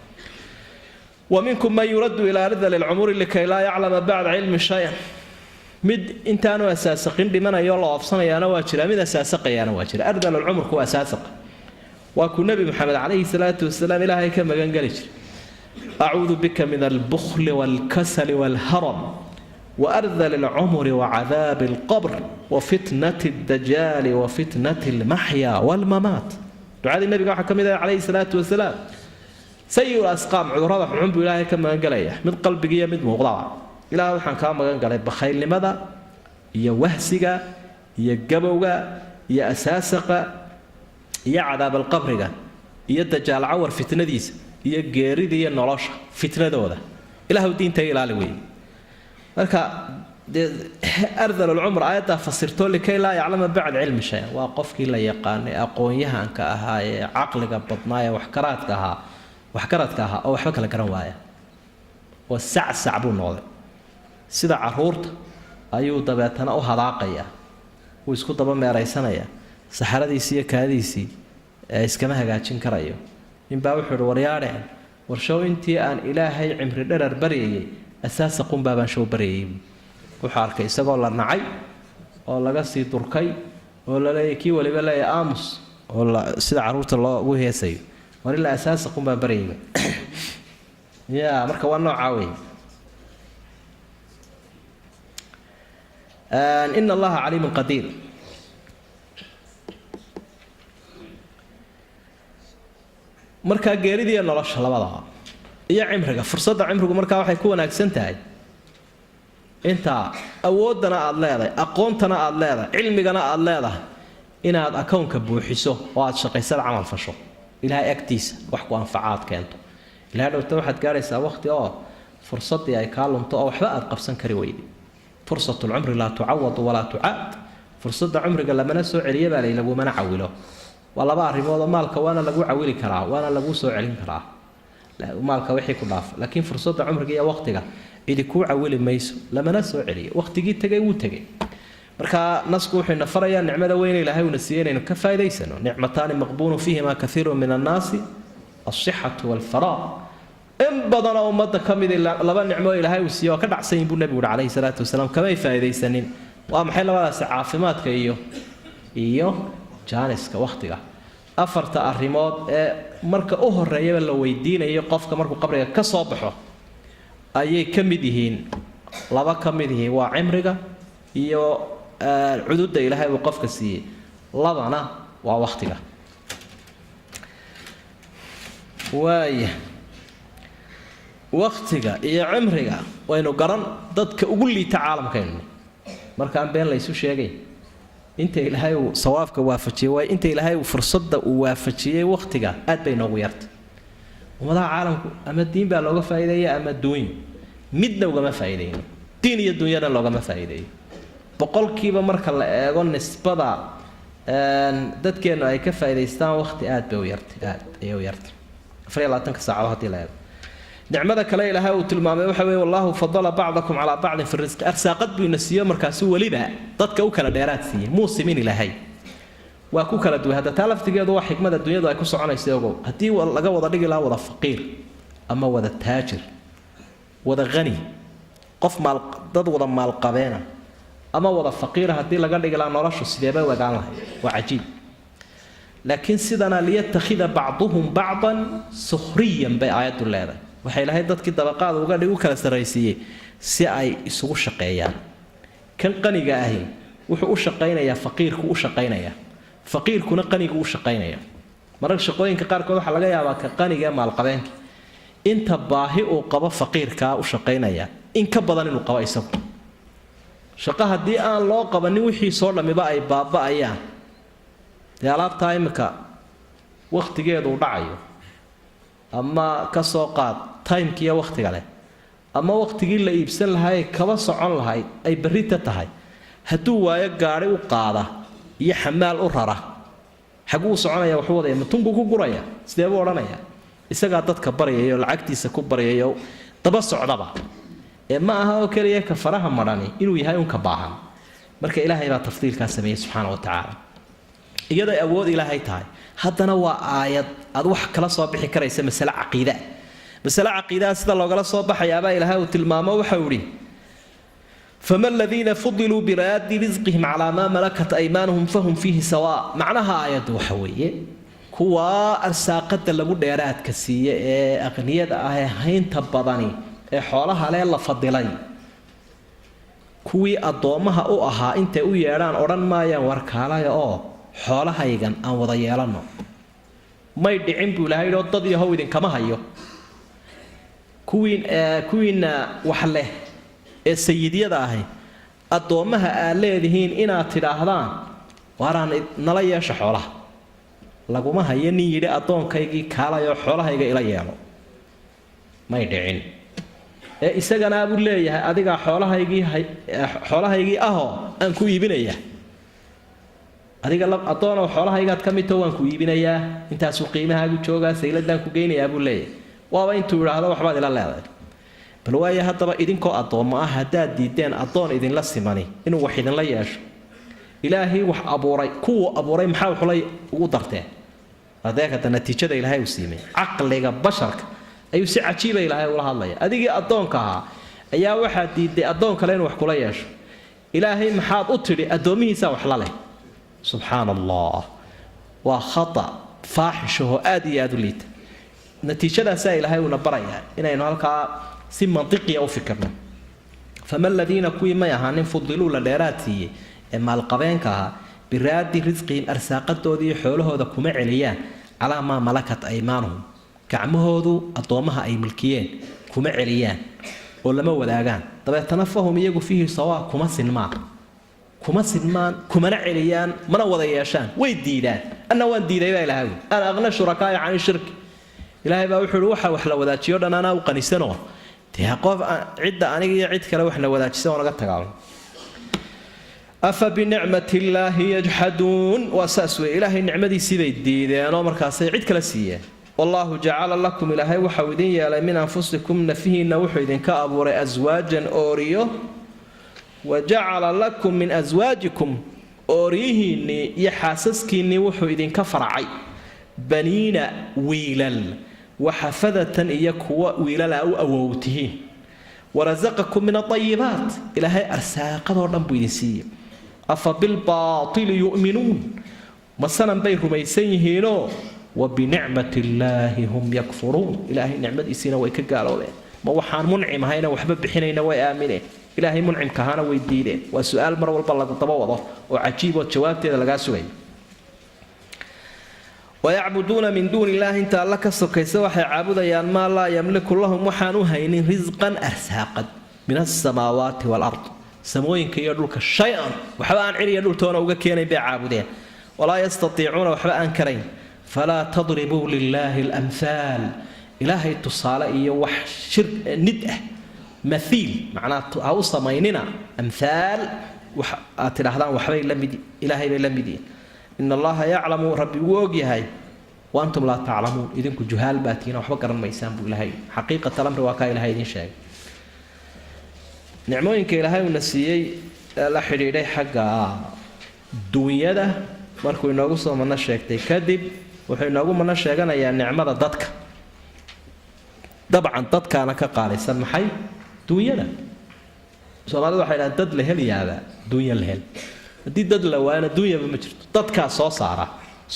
S3: Wa minkum man yuraddu ilaa ardali lcumuri likay laa yaclama bacda cilmi shay-an. Mid intaanu asaasaqin dhimanayo la oofsanayaana waa jira, mid asaasaqayaana waa jira. Ardalulcumurku waa asaasaqa, waa kuu Nebi Maxamed calayhi salaatu wasalaam ilaahay ka magangeli jiray: acuudu bika min albukli waalkasali waalharam waardali alcumri wacadaabi alqabr wafitnati addajaali wafitnati almaxya waalmamaat. Ducadii nabiga waxaa ka mid ah calayhi salaatu wasalaam, sayiul asqaam, cudurrada xunxun buu ilaahay ka magangelaya, mid qalbigiiyo mid muuqdaba. Ilaah waxaan kaa magan galay bakhaylnimada iyo wahsiga iyo gabowga iyo asaasaqa iyo cadaabalqabriga iyo dajaal cawar fitnadiisa iyo geerida iyo nolosha fitnadooda. Ilaahu diinta ilaali weeye. Marka dee ardalulcumr aayaddaa fasirto, likay laa yaclama bacd cilmi shay, waa qofkii la yaqaanay aqoon-yahanka ahaa ee caqliga badnaa ee waxkaraadka ahaa, waxgaradka ahaa oo waxba kala garan waaya oo sacsac buu noqday. Sida caruurta ayuu dabeetana u hadaaqayaa, wuu isku daba meeraysanayaa, saxaradiisii iyo kaadiisii iskama hagaajin karayo. Ninbaa wuxuu ihi, waryaadheen, warshow intii aan ilaahay cimri dherar baryayay asaasaqunbaabaan show baryayay. Wuxuu arkay isagoo la nacay oo laga sii durkay oo laleeyahy kii waliba leeyahy aamus, oo sida caruurta loogu heesayo, war ilaa asaasaqun baan baryayba ya. Marka waa noocaa wey. Ina allaha caliimun qadiir. Markaa geeridiiyo nolosha labadaba iyo cimriga, fursadda cimrigu markaa waxay ku wanaagsan tahay intaa awooddana aada leedahay, aqoontana aada leedahay, cilmigana aada leedahay, inaad akownka buuxiso oo aada shaqaysada camal fasho, ilaahay agtiisa wax ku anfacaad keento. Ilahay dhowta waxaad gaadhaysaa waqti oo fursaddii ay kaa lunto oo waxba aad qabsan kari weyday. Fursatulcumri laa tucawadu walaa tucaad, fursadda cumriga lamana soo celiya baa lay, lagumana cawilo. Waa laba arrimoodoo, maalka waana lagu cawili karaa waana lagu soo celin karaa maalka wixii ku dhaafa, laakiin fursadda cumriga iyo waqtiga cidi kuu cawili mayso, lamana soo celiyo. Waqtigii tegay wuu tegay. Marka nasku wuxuu ina farayaa nicmada weyne ilaahay uuna siiyey inaynu ka faa'idaysano. Nicmataani maqbuunu fiihimaa kathiiru min annaasi, alsixatu waalfaraaq. In badanoo ummadda ka mid laba nicmo ilaahay uu siiyey waa ka dhacsan yihin buu nebigu uhi calayhi salaatu wasalaam, kamay faa'iidaysanin. Waa maxay labadaasi? Caafimaadka iyo jaaniska wakhtiga. Afarta arrimood ee marka u horeeyaba la weydiinayo qofka markuu qabriga ka soo baxo ayay ka mid yihiin, laba ka mid yihiin waa cimriga iyo cududda ilaahay uu qofka siiyey, labana waa wakhtiga. Waaya, wakhtiga iyo cimriga waynu garan dadka ugu liita caalamkaynu. Markaan been laysu sheegay, inta ilaahay uu sawaabka waafajiyey, waay inta ilaahay uu fursadda uu waafajiyey wakhtiga aad bay noogu yartay. Ummadaha caalamku ama diin baa looga faa'iideeya ama duunyo, midna ugama faa'iideyno, diin iyo dunyana loogama faa'iideeyo. Boqolkiiba marka la eego nisbada dadkeennu ay ka faa'iidaystaan wakhti aad bay u yartay, aad ayay u yartay, 24-ka saacadood haddii la eego. Nicmada kale ilaahay uu tilmaamay waxa weeye, wallaahu fadala bacdakum calaa bacdin fi risqi, arsaaqad buu ina siiyo, markaasu weliba dadka u kala dheeraad siiyey, muu simin ilaahay, waa ku kala duway. Hadda taa laftigeedu waa xikmada dunyadu ay ku soconaysa. Ogow, haddii laga wada dhigi lahaa wada faqiir ama wada taajir, wada hani, qof maal dad wada maalqabeena ama wada faqiira haddii laga dhigi lahaa, noloshu sideebay u egaan lahay? Waa cajiib. Laakiin sidana liyatakhida bacduhum bacdan sukhriyan bay aayaddu leedahay. Waxay lahayd dadkii dabaqaada uga dhig u kala sarraysiiyey si ay isugu shaqeeyaan. Kan qaniga ahi wuxuu u shaqaynayaa faqiirku u shaqaynayaa, faqiirkuna qanigu u shaqaynaya. Mararka shaqooyinka qaarkood waxaa laga yaabaa ka qaniga ee maalqabeenka inta baahi uu qabo faqiirkaa u shaqaynaya in ka badan inuu qabo isagu. Shaqo haddii aan loo qabanin wixii soo dhammiba ay baaba'ayaan, dee alaabtaa iminka wakhtigeedu dhacayo ama ka soo qaad timkiiyo wakhtiga leh ama wakhtigii la iibsan lahaa ee kaba socon lahayd ay berrita tahay, hadduu waayo gaadhi u qaada iyo xamaal u rara, xaguu soconaya? Waxuu wadaya matunbuu ku guraya, sidee buu odhanaya? Isagaa dadka baryayo, lacagtiisa ku baryayo, daba socdaba. Ee ma aha oo keliya ka faraha madhani inuu yahay unka baahan. Marka ilaahay baa tafdiilkaa sameeyey subxaana wa tacaala, iyadoo awood ilaahay tahay. Haddana waa aayad aad wax kala soo bixi karaysa masale caqiida. Masale caqiidaa sida loogala soo baxayaabaa ilaahay uu tilmaamo. Waxau idhi, fama aladiina fudiluu biraadi risqihim calaa maa malakat aymaanuhum fahum fiihi sawaa. Macnaha aayaddu waxa weeye, kuwaa arsaaqada lagu dheeraadka siiye ee aqniyada ah ee haynta badani ee xoolaha lee la fadilay, kuwii addoommaha u ahaa intay u yeedhaan odhan maayaan, warkaalaya oo xoolahaygan aan wada yeelanno. May dhicin buu ilahay oo dad yahow idinkama hayo kuwiin kuwiina wax leh ee sayidyada ahi addoommaha aad leedihiin inaad tidhaahdaan waaraan nala yeesha xoolaha. Laguma hayo nin yidhi addoonkaygii kaalayoo xoolahayga ila yeelo, may dhicin. Ee isagana buu leeyahay adigaa xoolahaygii xoolahaygii ahoo aan ku iibinayaa adiga addoonow, xoolahaygaad ka midtoo waan ku iibinayaa, intaasuu qiimahaagu joogaa, sayladaan ku geynayaa buu leeyahay. Waaba intuu idhaahdo waxbaad ila leedahay. Bal waayo, haddaba idinkoo addoommo ah haddaad diideen addoon idinla simani inuu wax idinla yeesho, ilaahii wax abuuray kuwuu abuuray maxaa waxulay ugu darteen? Adeeg hadda natiijada ilaahay uu siimay caqliga basharka ayuu si cajiiba ilaahay ula hadlaya. Adigii addoonka ahaa ayaa waxaad diiday addoon kale inuu wax kula yeesho. Ilaahay maxaad u tidhi addoomihiisaa wax la leh? Subxaana Allah, waa khata faaxishahoo aad iyo aada u liita. Natiijadaasaa ilaahay uuna barayaa inaynu halkaa si mantiqiya u fikirno. فما الذين kuwii may ahaanin فضلوا la dheeraad siiyey ee maalqabeenka ahaa برادي رزقهم arsaaqadoodii xoolahooda kuma celiyaan على ما ملكت أيمانهم gacmahoodu addoommaha ay milkiyeen kuma celiyaan oo lama wadaagaan. Dabeetana فهم iyagu فيه سواء kuma sinmaan, kuma sinmaan, kumana celiyaan, mana wada yeeshaan, way diidaan. Anna waan diiday baa ilahay. أنا أغنى الشركاء عن الشرك. Ilaahay baa wuxuu uhi waxa wax la wadaajiyo dhan anaa u qanisanoo dee qof cidda aniga iyo cid kale wax la wadaajisa oo naga tagaa. أفبنعمة الله يجحدون. Waa saas wey, ilaahay nicmadiisii bay diideenoo markaasay cid kale siiyeen. والله جعل لكم ilaahay waxau idin yeelay من أنفسكم nafihiinna wuxuu idinka abuuray أزواجا ooriyo, وجعل لكم من أزواجكم ooriyihiinnii iyo xaasaskiinnii wuxuu idinka farcay بنين wiilal, وحفدة iyo kuwa wiilala u awowtihiin, ورزقكم من الطيبات ilaahay arsaaqadoo dhan buu idin siiyey. أفبالباطل يؤمنون ma sanam bay rumaysan yihiinoo وبنعمة الله هم يكفرون ilaahay nicmadiisiina way ka gaaloobeen. Ma waxaan muncim ahayna waxba bixinayna way aamineen, ilaahay muncimka ahaana way diideen? Waa su-aal mar walba lagu daba wado oo cajiib oo jawaabteeda lagaa sugay. ويعبدون من دون الله inta alla ka sokaysa waxay caabudayaan ما لا يملك لهم waxaan u haynin رزقا arsaaqad من السماوات والأرض samooyinka iyo dhulka شيئا waxba aan ciriya dhultoona uga keenayn bay caabudeen, ولا يستطيعون waxba aan karayn. فلا تضربوا لله الأمثال ilaahay tusaale iyo wax shir nid ah mathiil macnaa ha u samaynina amhaal wax aad tidhaahdaan waxbay la mid ilaahay bay la mid yihiin. إن الله يعلم rabbi wuu ogyahay, وأنتم لا تعلمون idinku juhaal baa tihiin, waxba garan maysaan buu ilaahay. حقيقة الأمر waa kaa ilahay idin sheegay. Nicmooyinka ilaahay uuna siiyey ee la xidhiidhay xagga duunyada markuu inoogu soo mano sheegtay kadib, wuxuu inoogu mano sheeganayaa nicmada dadka. Dabcan dadkaana ka qaalisan maxay? Duunyada. Soomaalidu waxay dhahaan dad la helayaaba duunya la hel, haddii dad la waayana duunyaba ma jirto. Dadkaa soo saara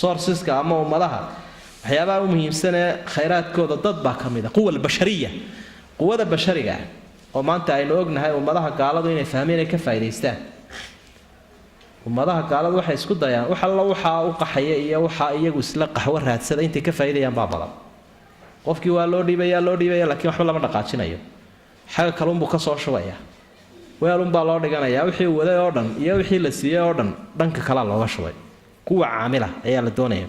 S3: sourceska ama ummadaha waxyaabaha u muhiimsan ee khayraadkooda dad baa ka mid a, قوة البشرية, quwada bashariga ah oo maanta aynu ognahay ummadaha gaaladu inay fahmeen inay ka faa'idaystaan. Ummadaha gaaladu waxay isku dayaan wax alla waxaa u qaxaya iyo waxaa iyagu isla qaxwo raadsada intay ka faa'iidayaan baa badan. Qofkii waa loo dhiibaya, loo dhiibaya, laakiin waxba lama dhaqaajinayo. Xagga kalunbuu ka soo shubaya, weelunbaa loo dhiganayaa. Wixii waday oo dhan iyo wixii la siiyey oo dhan dhanka kalea looga shubay. Kuwa caamila ayaa la doonaya.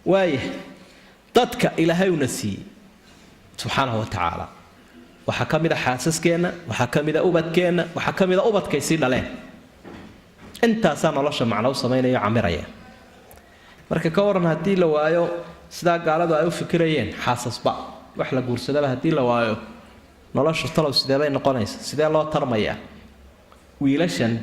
S3: Waaya, dadka ilaahay una siiyey subxaanahu wa tacaala waxaa ka mid a xaasaskeenna, waxaa ka mid a ubadkeenna, waxaa ka mid a ubadkay sii dhaleen. Intaasaa nolosha macno u samaynayo, camiraya. Marka ka waran haddii la waayo, sidaa gaaladu ay u fikirayeen, xaasasba wax la guursadaba haddii la waayo, noloshu talow sidee bay noqonaysa? Sidee loo tarmayaa? Wiilashan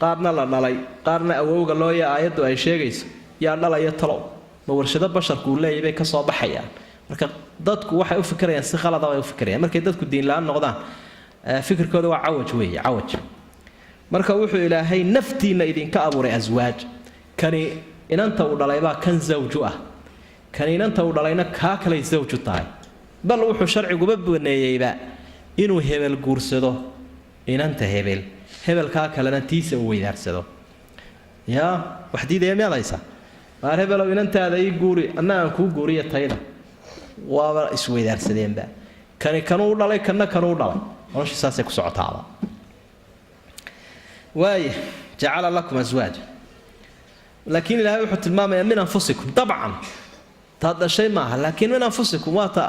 S3: qaarna la dhalay, qaarna awowga looya aayaddu ay sheegayso, yaa dhalaya talow? Ma warshado basharku uu leeyahy bay kasoo baxayaan? Marka dadku waxay u fikirayaan si khalada bay u fikirayaan. Markay dadku diin la-aan noqdaan, fikirkooda waa cawaj weeye, cawaj. Marka wuxuu ilaahay naftiinna idinka abuuray aswaaj. Kani inanta uu dhalaybaa kan zawju ah, kan inanta uu dhalayna kaa kalay zawju tahay. Bal wuxuu sharciguba baneeyeyba inuu hebel guursado inanta hebel, hebelkaa kalena tiisa uu weydaarsado. Yaa wax diidaya miyaad haysaa? Waar hebelow, inantaada ii guuri, anna aan kuu guuriya tayda. Waaba isweydaarsadeenba, kani kanuu dhalay, kanna kanuu dhalay. Nolosha saasay ku socotaaba. Waaya, jacala lakum aswaaja, laakiin Ilaahay wuxuu tilmaamayaa min anfusikum. Dabcan taad dhashay maaha, laakiin min anfusikum waa ta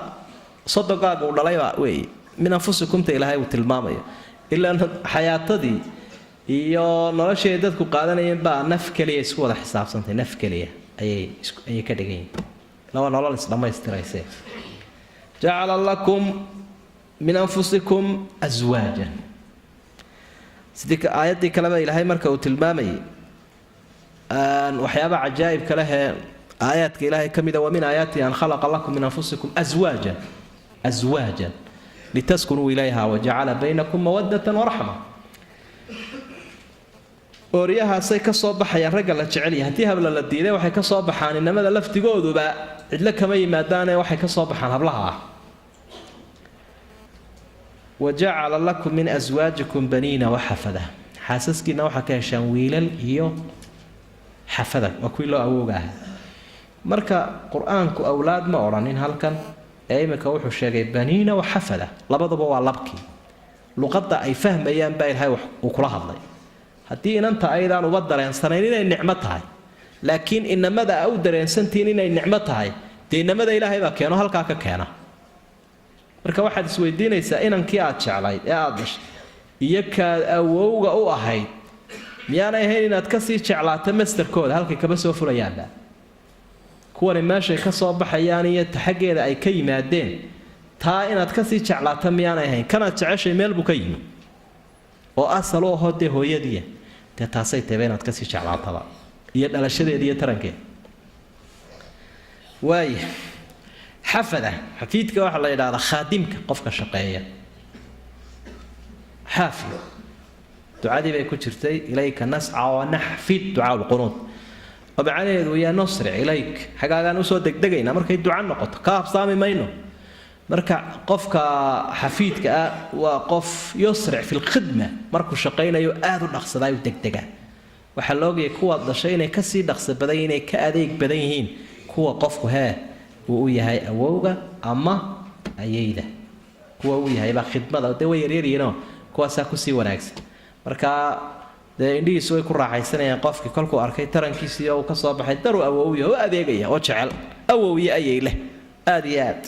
S3: sodogaaga uu dhalayba weeye. Min anfusikumta Ilaahay uu tilmaamayo, ilaa xayaatadii iyo noloshii ay dadku qaadanayeen baa naf keliya isku wada xisaabsantay, naf keliya ayay ka dhigan yihin. Laba nolol isdhammaystirayse. Jacala lakum min anfusikum aswaajan, sidii aayaddii kaleba Ilaahay marka uu tilmaamayay waxyaaba cajaa'ibka leh ee aayaadka Ilaahay ka mida: wa min aayaatihi an khalaqa lakum min anfusikum aswaajan, aswaajan litaskunuu ilayha wajacala baynakum mawadatan waraxma. Ooryahaasay ka soo baxayaan ragga la jecelyahay. Haddii habla la diiday, waxay ka soo baxaan inamada laftigooduba. Cidlo kama yimaadaane, waxay ka soo baxaan hablaha ah. Wa jacala lakum min aswaajikum baniina waxafada. Xaasaskiina waxaa ka heshaan wiilal iyo xafada, waa kuwii loo awooga ahaa. Marka Qur-aanku awlaad ma odhanin halkan ee iminka wuxuu sheegay baniina wa xafada, labaduba waa labkii. Luqadda ay fahmayaan baa Ilahay uu kula hadlay. Haddii inanta aydaan uba dareensanayn inay nicmo tahay, laakiin inamada a u dareensantihiin inay nicmo tahay, dee inamada Ilaahay baa keeno, halkaa ka keena. Marka waxaad isweydiinaysaa, inankii aad jeclayd ee aada dhashay iyo kaad awowga u ahayd, miyaanay ahayn inaad kasii jeclaato mastarkooda halkay kaba soo fulayaanba? Kuwani meeshay ka soo baxayaan iyo taxaggeeda ay ka yimaadeen, taa inaad kasii jeclaato miyaanay ahayn? Kanaad jeceshay meel buu ka yimi oo asal u ahoo dee hooyadiia, dee taasay tayba inaad kasii jeclaataba, iyo dhalashadeeda iyo tarankeeda. Waaya, xafada, xafiidka waxaa la yidhahdaa khaadimka, qofka shaqeeya, xaafid. Ducadii bay ku jirtay: ilayka nasca wanaxfid, ducaa lqunuud, oo macnaheedu yaa nusric ilayk, xaggaagaan usoo degdegaynaa markay duca noqoto, ka habsaami mayno. Marka qofka xafiidka ah waa qof yusric fi lkhidma, markuu shaqaynayo aada u dhaqsadaa, u degdega. Waxaa la ogayay kuwaad dhashay inay kasii dhaqso badan, inay ka adeeg badan yihiin kuwa qofku hee uu u yahay awowga ama ayeyda. Kuwa uu yahaybaa khidmada dee way yaryaryihiinoo kuwaasaa kusii wanaagsan. Marka dee indhihiisu way ku raaxaysanayaan qofkii kolkuu arkay tarankiisii oo uu kasoo baxay daruu awowya oo adeegaya oo jecel awowyo ayay leh aada iyo aad.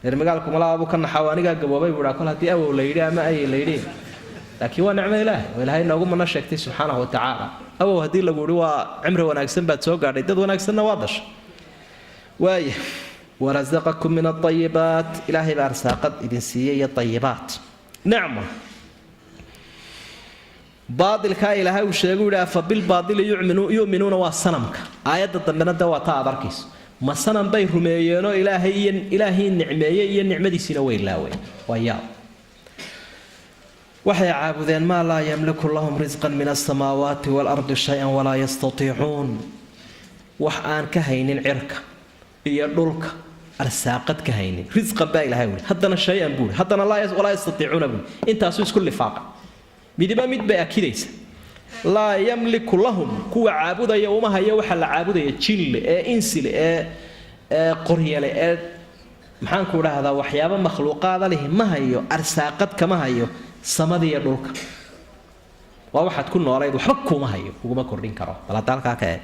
S3: Reer magaalku malaabuu ka naxaw, anigaa gaboobay buu dhaa, kol haddii awow la yidhi ama ayay la yidhi. Laakiin waa nicmo Ilaah oo Ilaahay noogu mana sheegtay subxaanahu wa tacaala. Awow haddii lagu yihi, waa cimri wanaagsan baad soo gaadhay, dad wanaagsanna waa dhashay. Waaya, warasaqakum min aayibaat, Ilaahay baa arsaaqad idin siiyey iyo ayibaat, nicma. Baatilkaa Ilaahay uu sheegay, yihi: afa bilbaatili yu'minuuna, waa sanamka. Aayadda dambena de waa ta aad arkayso, ma sanam bay rumeeyeenoo Ilaahay iyo Ilaahii nicmeeyey iyo nicmadiisiina way laaween? Waa yaab. Waxay caabudeen maa laa yamliku lahum risqan min asamaawaati waalardi shay-an walaa yastatiicuun, wax aan ka haynin cirka iyo dhulka arsaaqad ka haynin. Risqan baa Ilahay wuli, haddana shay-an buuri, haddana walaa yastatiicuuna buuri. Intaasu isku lifaaqa, midiba mid bay akidaysa. Laa yamliku lahum, kuwa caabudaya uma hayo waxa la caabudaya, jinle ee insile ee qoryale ee maxaanku dhahdaa, waxyaabo makhluuqaada lihi ma hayo, arsaaqad kama hayo samada iyo dhulka. Waa waxaad ku noolayd, waxba kuma hayo, kuguma kordhin karo. Bal hadda halkaa ka eeg,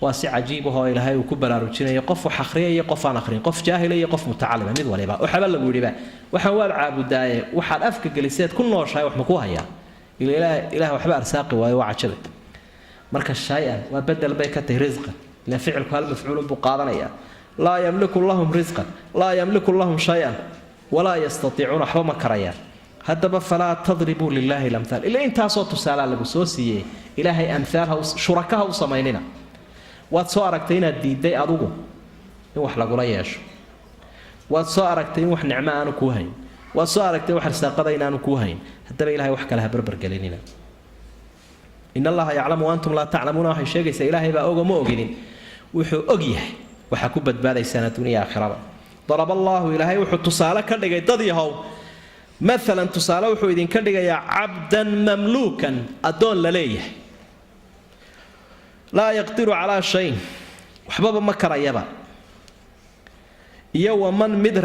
S3: waa si cajiib ahoo Ilaahay uu ku baraarujinayo qof wax akhriya iyo qof aan akhrin, qof jaahila iyo qof mutacalima, mid waliba. Waxaba lagu yidhiba, waxaan waad caabudaaye, waxaad afka geliseed ku nooshahay wax ma ku hayaa? Ila Ilaah, Ilaah waxba arsaaqi waayo, waa cajabe. Marka shay-an waa bedel bay ka tahay risqan, ila ficilku hal mafcuulun buu qaadanayaa. Laa yamliku lahum risqan, laa yamliku lahum shay-an, walaa yastatiicuuna, waxba ma karayaan. Haddaba falaa tadribuu lilaahi lamthaal, ila intaasoo tusaalaa lagu soo siiyey. Ilaahay amhaal ha, shuraka ha u samaynina. Waad soo aragtay inaad diiday adugu in wax lagula yeesho, waad soo aragtay in wax nicmo aanu kuu hayn, waad soo aragtay wax arsaaqada inaanu kuu hayn. Haddaba Ilahay wax kale ha barbargelinina. In Allaha yaclamu wa antum laa taclamuuna, waxay sheegaysaa Ilaahay baa ogo, ma oginin. Wuxuu og yahay waxaa ku badbaadaysaan adduuniya aakhiraba. Daraba Allaahu, Ilaahay wuxuu tusaale ka dhigay, dad yahow, maalan tusaale wuxuu idinka dhigayaa cabdan mamluukan, addoon la leeyahay. Laa yaqdiru calaa shayin, waxbaba ma karayaba. Iyo waman mid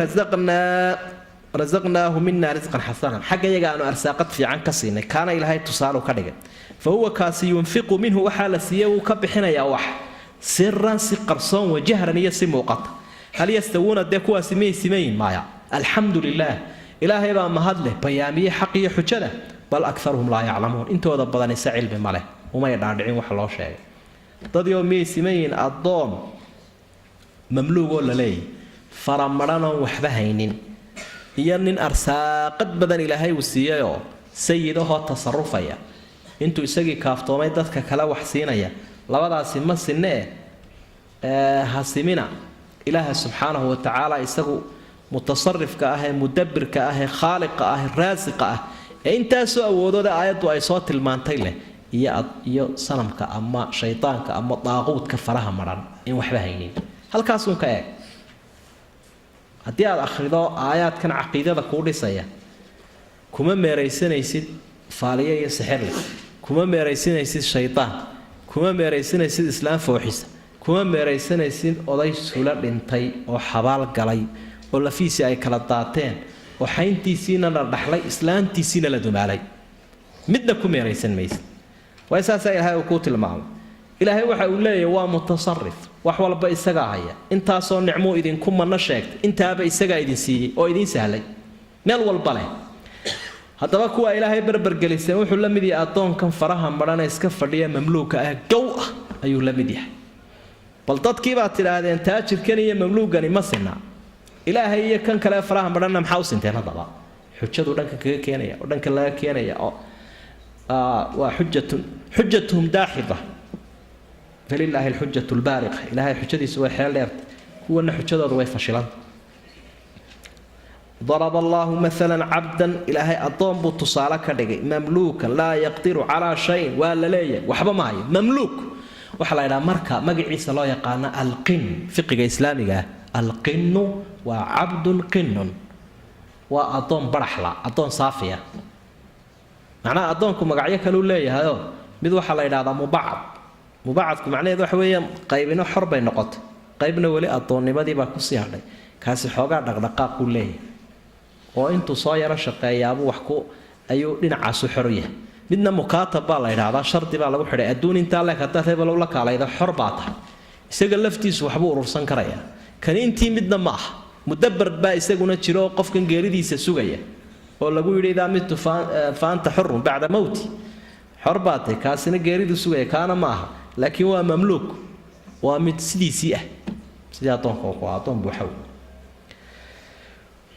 S3: rasaqnaahu mina risqan xasanan, xagga iyaga aanu arsaaqad fiican ka siinay, kaana ilaahay tusaalu ka dhigay. Fa huwa kaasi yunfiqu minhu, waxaa la siiyey wuu ka bixinayaa wax, siran si qarsoon, wajahran iyo si muuqata. Hal yastawuuna, dee kuwaasi miyay simayin? Maaya. Alxamdu lilaah, ilaahay baa mahad leh bayaamiyey xaq iyo xujada. Bal akaruhum laa yaclamuun, intooda badanise cilmi ma leh, umay dhaadhicin wax loo sheegay. Dadoo miyay siman yihiin addoon mamluugoo la leeyahy, faramadhanoon waxba haynin, iyo nin arsaaqad badan ilaahay uu siiyayoo sayidahoo tasarufaya, intuu isagii kaaftoomay dadka kale wax siinaya? Labadaasi ma sinne e ha simina. Ilaaha subxaanahu wa tacaala, isagu mutasarifka ah ee mudabbirka ah ee khaaliqa ah ee raasiqa ah ee intaasoo awoodooda aayaddu ay soo tilmaantay leh, iyo sanamka ama shaydaanka ama daaquudka faraha madhan in waxba haynin, halkaasuun ka eeg. Haddii aad akhrido aayaadkan caqiidada kuu dhisaya, kuma meeraysanaysid faaliyo iyo sixirle, kuma meeraysanaysid shaydaan, kuma meeraysanaysid islaam fooxisa, kuma meeraysanaysid oday sula dhintay oo xabaal galay oo lafiisii ay kala daateen oo xayntiisiina la dhaxlay, islaantiisiina la dumaalay, midna ku meeraysan maysid. Waay saasaa ilaahay uu kuu tilmaamay. Ilaahay waxa uu leeyahy waa mutasarif, wax walba isagaa haya. Intaasoo nicmuu idinku manno sheegtay, intaaba isagaa idin siiyey oo idiin sahlay, meel walba leh. Haddaba kuwa ilaahay barbargeliseen wuxuu la mid yahay addoonkan faraha madhana iska fadhiya, mamluuka ah, gow ah ayuu la mid yahay. Bal dadkii baad tidhaahdeen taajirkan iyo mamluugani ma sinna, ilaahay iyo kan kale faraha madhanna maxaa u sinteen? Haddaba xujadu dhankan kaga keenaya oo dhankan laga keenaya oo waa xujatun xujatuhum daaxida, falilaahi alxujatu lbaaliqa. Ilaahay xujadiisu way xeel dheertay, kuwana xujadooda way fashilanta. Daraba allaahu maalan cabdan, ilaahay addoon buu tusaale ka dhigay, mamluukan laa yaqdiru calaa shayin, waa la leeyahay, waxba ma hayo. Mamluuk waxaa la ydhaha marka magaciisa loo yaqaano alqin fiqiga islaamiga ah, alqinu waa cabdun qinun, waa addoon baraxla, addoon saafiya. Macnaha addoonku magacyo kaleu leeyahayoo mid waxaa la yidhahdaa mubacad. Mubacadku macnaheedu waxa weeyaan qaybino xor bay noqotay, qaybna weli addoonnimadiibaa kusii hadhay. Kaasi xoogaa dhaqdhaqaaq uu leeyahay oo intuu soo yaro shaqeeyaabuu wax ku ayuu dhinacaasu xor u yahay. Midna mukaatab baa la yidhahdaa, shardi baa lagu xidhay, adduun intaa leeg haddaad hebelow la kaalayda xor baa tahay. Isaga laftiisu waxbuu urursan karayaa. Kani intii midna ma aha, mudabar baa isaguna jiro oo qofkan geeridiisa sugaya oo lagu yidhi idaa mitu fa anta xurun bacda mowti, xor baa tahay. Kaasina geeridu sugaya, kaana ma aha, laakiin waa mamluuk, waa mid sidiisii ah, sidii addoonka ku addoon buuxow.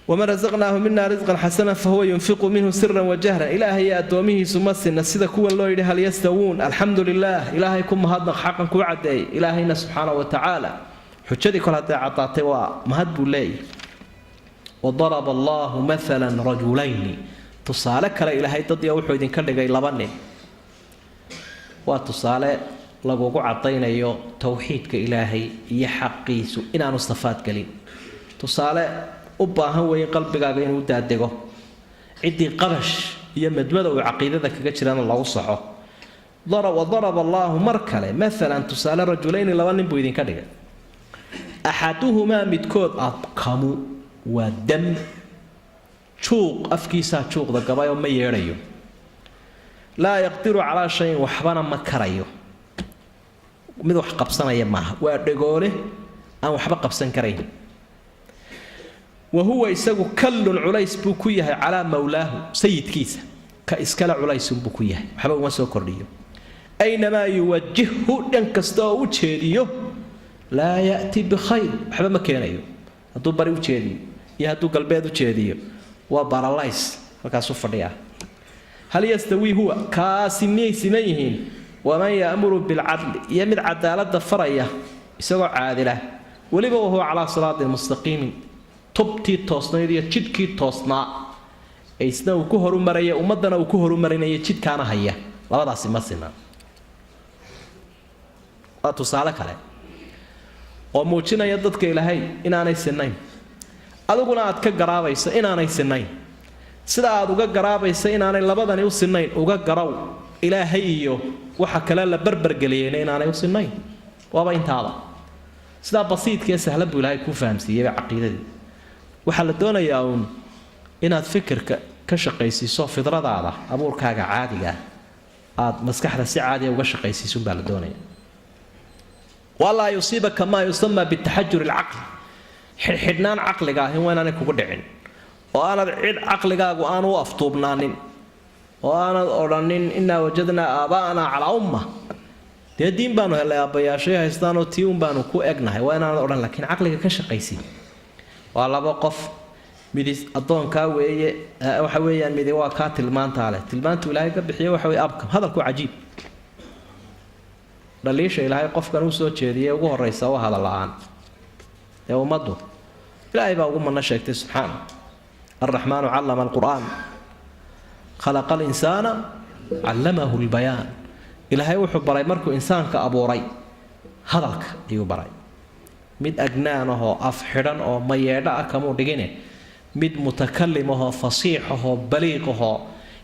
S3: Waman rasaqnaahu mina risqan xasana fahuwa yunfiqu minhu siran wajahran. Ilaahay iyo addoomihiisu ma sinna sida kuwan loo yidhi hal yastawuun. Alxamdu lilaah, ilaahay ku mahadnaq xaqan kuu caddeeyay. Ilaahayna subxaana wa tacaala xujadii kol hadday caddaatay waa mahad buu leeyahy. Wadaraba allaahu maalan rajulayni, tusaale kale ilaahay dad iyo wuxuu idinka dhigay laba nin. Waa tusaale lagugu caddaynayo towxiidka ilaahay iyo xaqiisu inaanu safaad gelin. Tusaale u baahan weeye qalbigaaga inuu daadego, ciddii qabash iyo madmada uu caqiidada kaga jirana lagu saxo. Wadaraba allaahu mar kale maalan tusaale rajulayni, laba nin buu idinka dhigay. Axaduhumaa, midkood, abkamu, waa dam juuq, afkiisaa juuqda gabayoo ma yeedhayo. Laa yaqdiru calaa shayin, waxbana ma karayo, mid wax qabsanaya maaha, waa dhegoole aan waxba qabsan karayn. Wa huwa isagu kallun, culays buu ku yahay, calaa mawlaahu, sayidkiisa ka iskale culaysunbuu ku yahay, waxba uma soo kordhiyo. Aynamaa yuwajihhu, dhan kasta oo u jeediyo, laa ya'ti bikhayr, waxba ma keenayo. Hadduu bari u jeediyo iyo hadduu galbeed u jeediyo, waa baralays, halkaasuu fadhiyaa. Hal yastawii huwa, kaasi miyay siman yihiin, waman ya'muru bilcadli, iyo mid cadaaladda faraya isagoo caadila weliba, wahuwa calaa siraatin mustaqiimin, tubtii toosnayd iyo jidhkii toosnaa ee isna uu ku horumaraya, ummaddana uu ku horumarinaya, jidkaana haya? Labadaasi ma sina. Waa tusaale kale oo muujinaya dadka ilaahay inaanay sinayn, adiguna aad ka garaabayso inaanay sinayn. Sida aad uga garaabayso inaanay labadani u sinayn, uga garow. Ilaahay iyo waxa kale la barbargeliyeyna inaanay u sinayn. Waaba intaaba sidaa basiidka ee sahlan buu Ilaahay kuu fahamsiiyeyba caqiidadii. Waxaa la doonayaa uun inaad fikirka ka shaqaysiiso, fidradaada, abuurkaaga caadiga ah, aada maskaxda si caadiya uga shaqaysiisunbaa la doonaya. Walaa yusiibaka maa yusamaa bitaxajur alcaqli, xidhxidhnaan caqliga ahi waa inaanay kugu dhicin, oo aanad cid caqligaagu aanu u aftuubnaanin, oo aanad odhanin innaa wajadnaa aabaa'anaa calaa umma, dee diin baanu helay aabbayaashay haystaanoo tii un baanu ku egnahay, waa inaanad odhan, laakiin caqliga ka shaqaysiin. Waa laba qof, midi addoonkaa weeye, waxa weeyaan midi waa kaa tilmaantaa leh, tilmaantu Ilaahay ka bixiyo waxa weye abkam, hadalku cajiib. Dhaliisha Ilaahay qofkan uu soo jeediyay ugu horraysa waa hadal la-aan. Dee ummaddu Ilaahay baa ugu manno sheegtay subxaana alraxmaanu callama alqur'aan, khalaqa alinsaana callamahu lbayaan. Ilaahay wuxuu baray markuu insaanka abuuray hadalka ayuu baray. Mid agnaan ahoo af xidhan oo mayeedho ah kamuu dhigine, mid mutakalim ahoo fasiix ahoo baliiq ahoo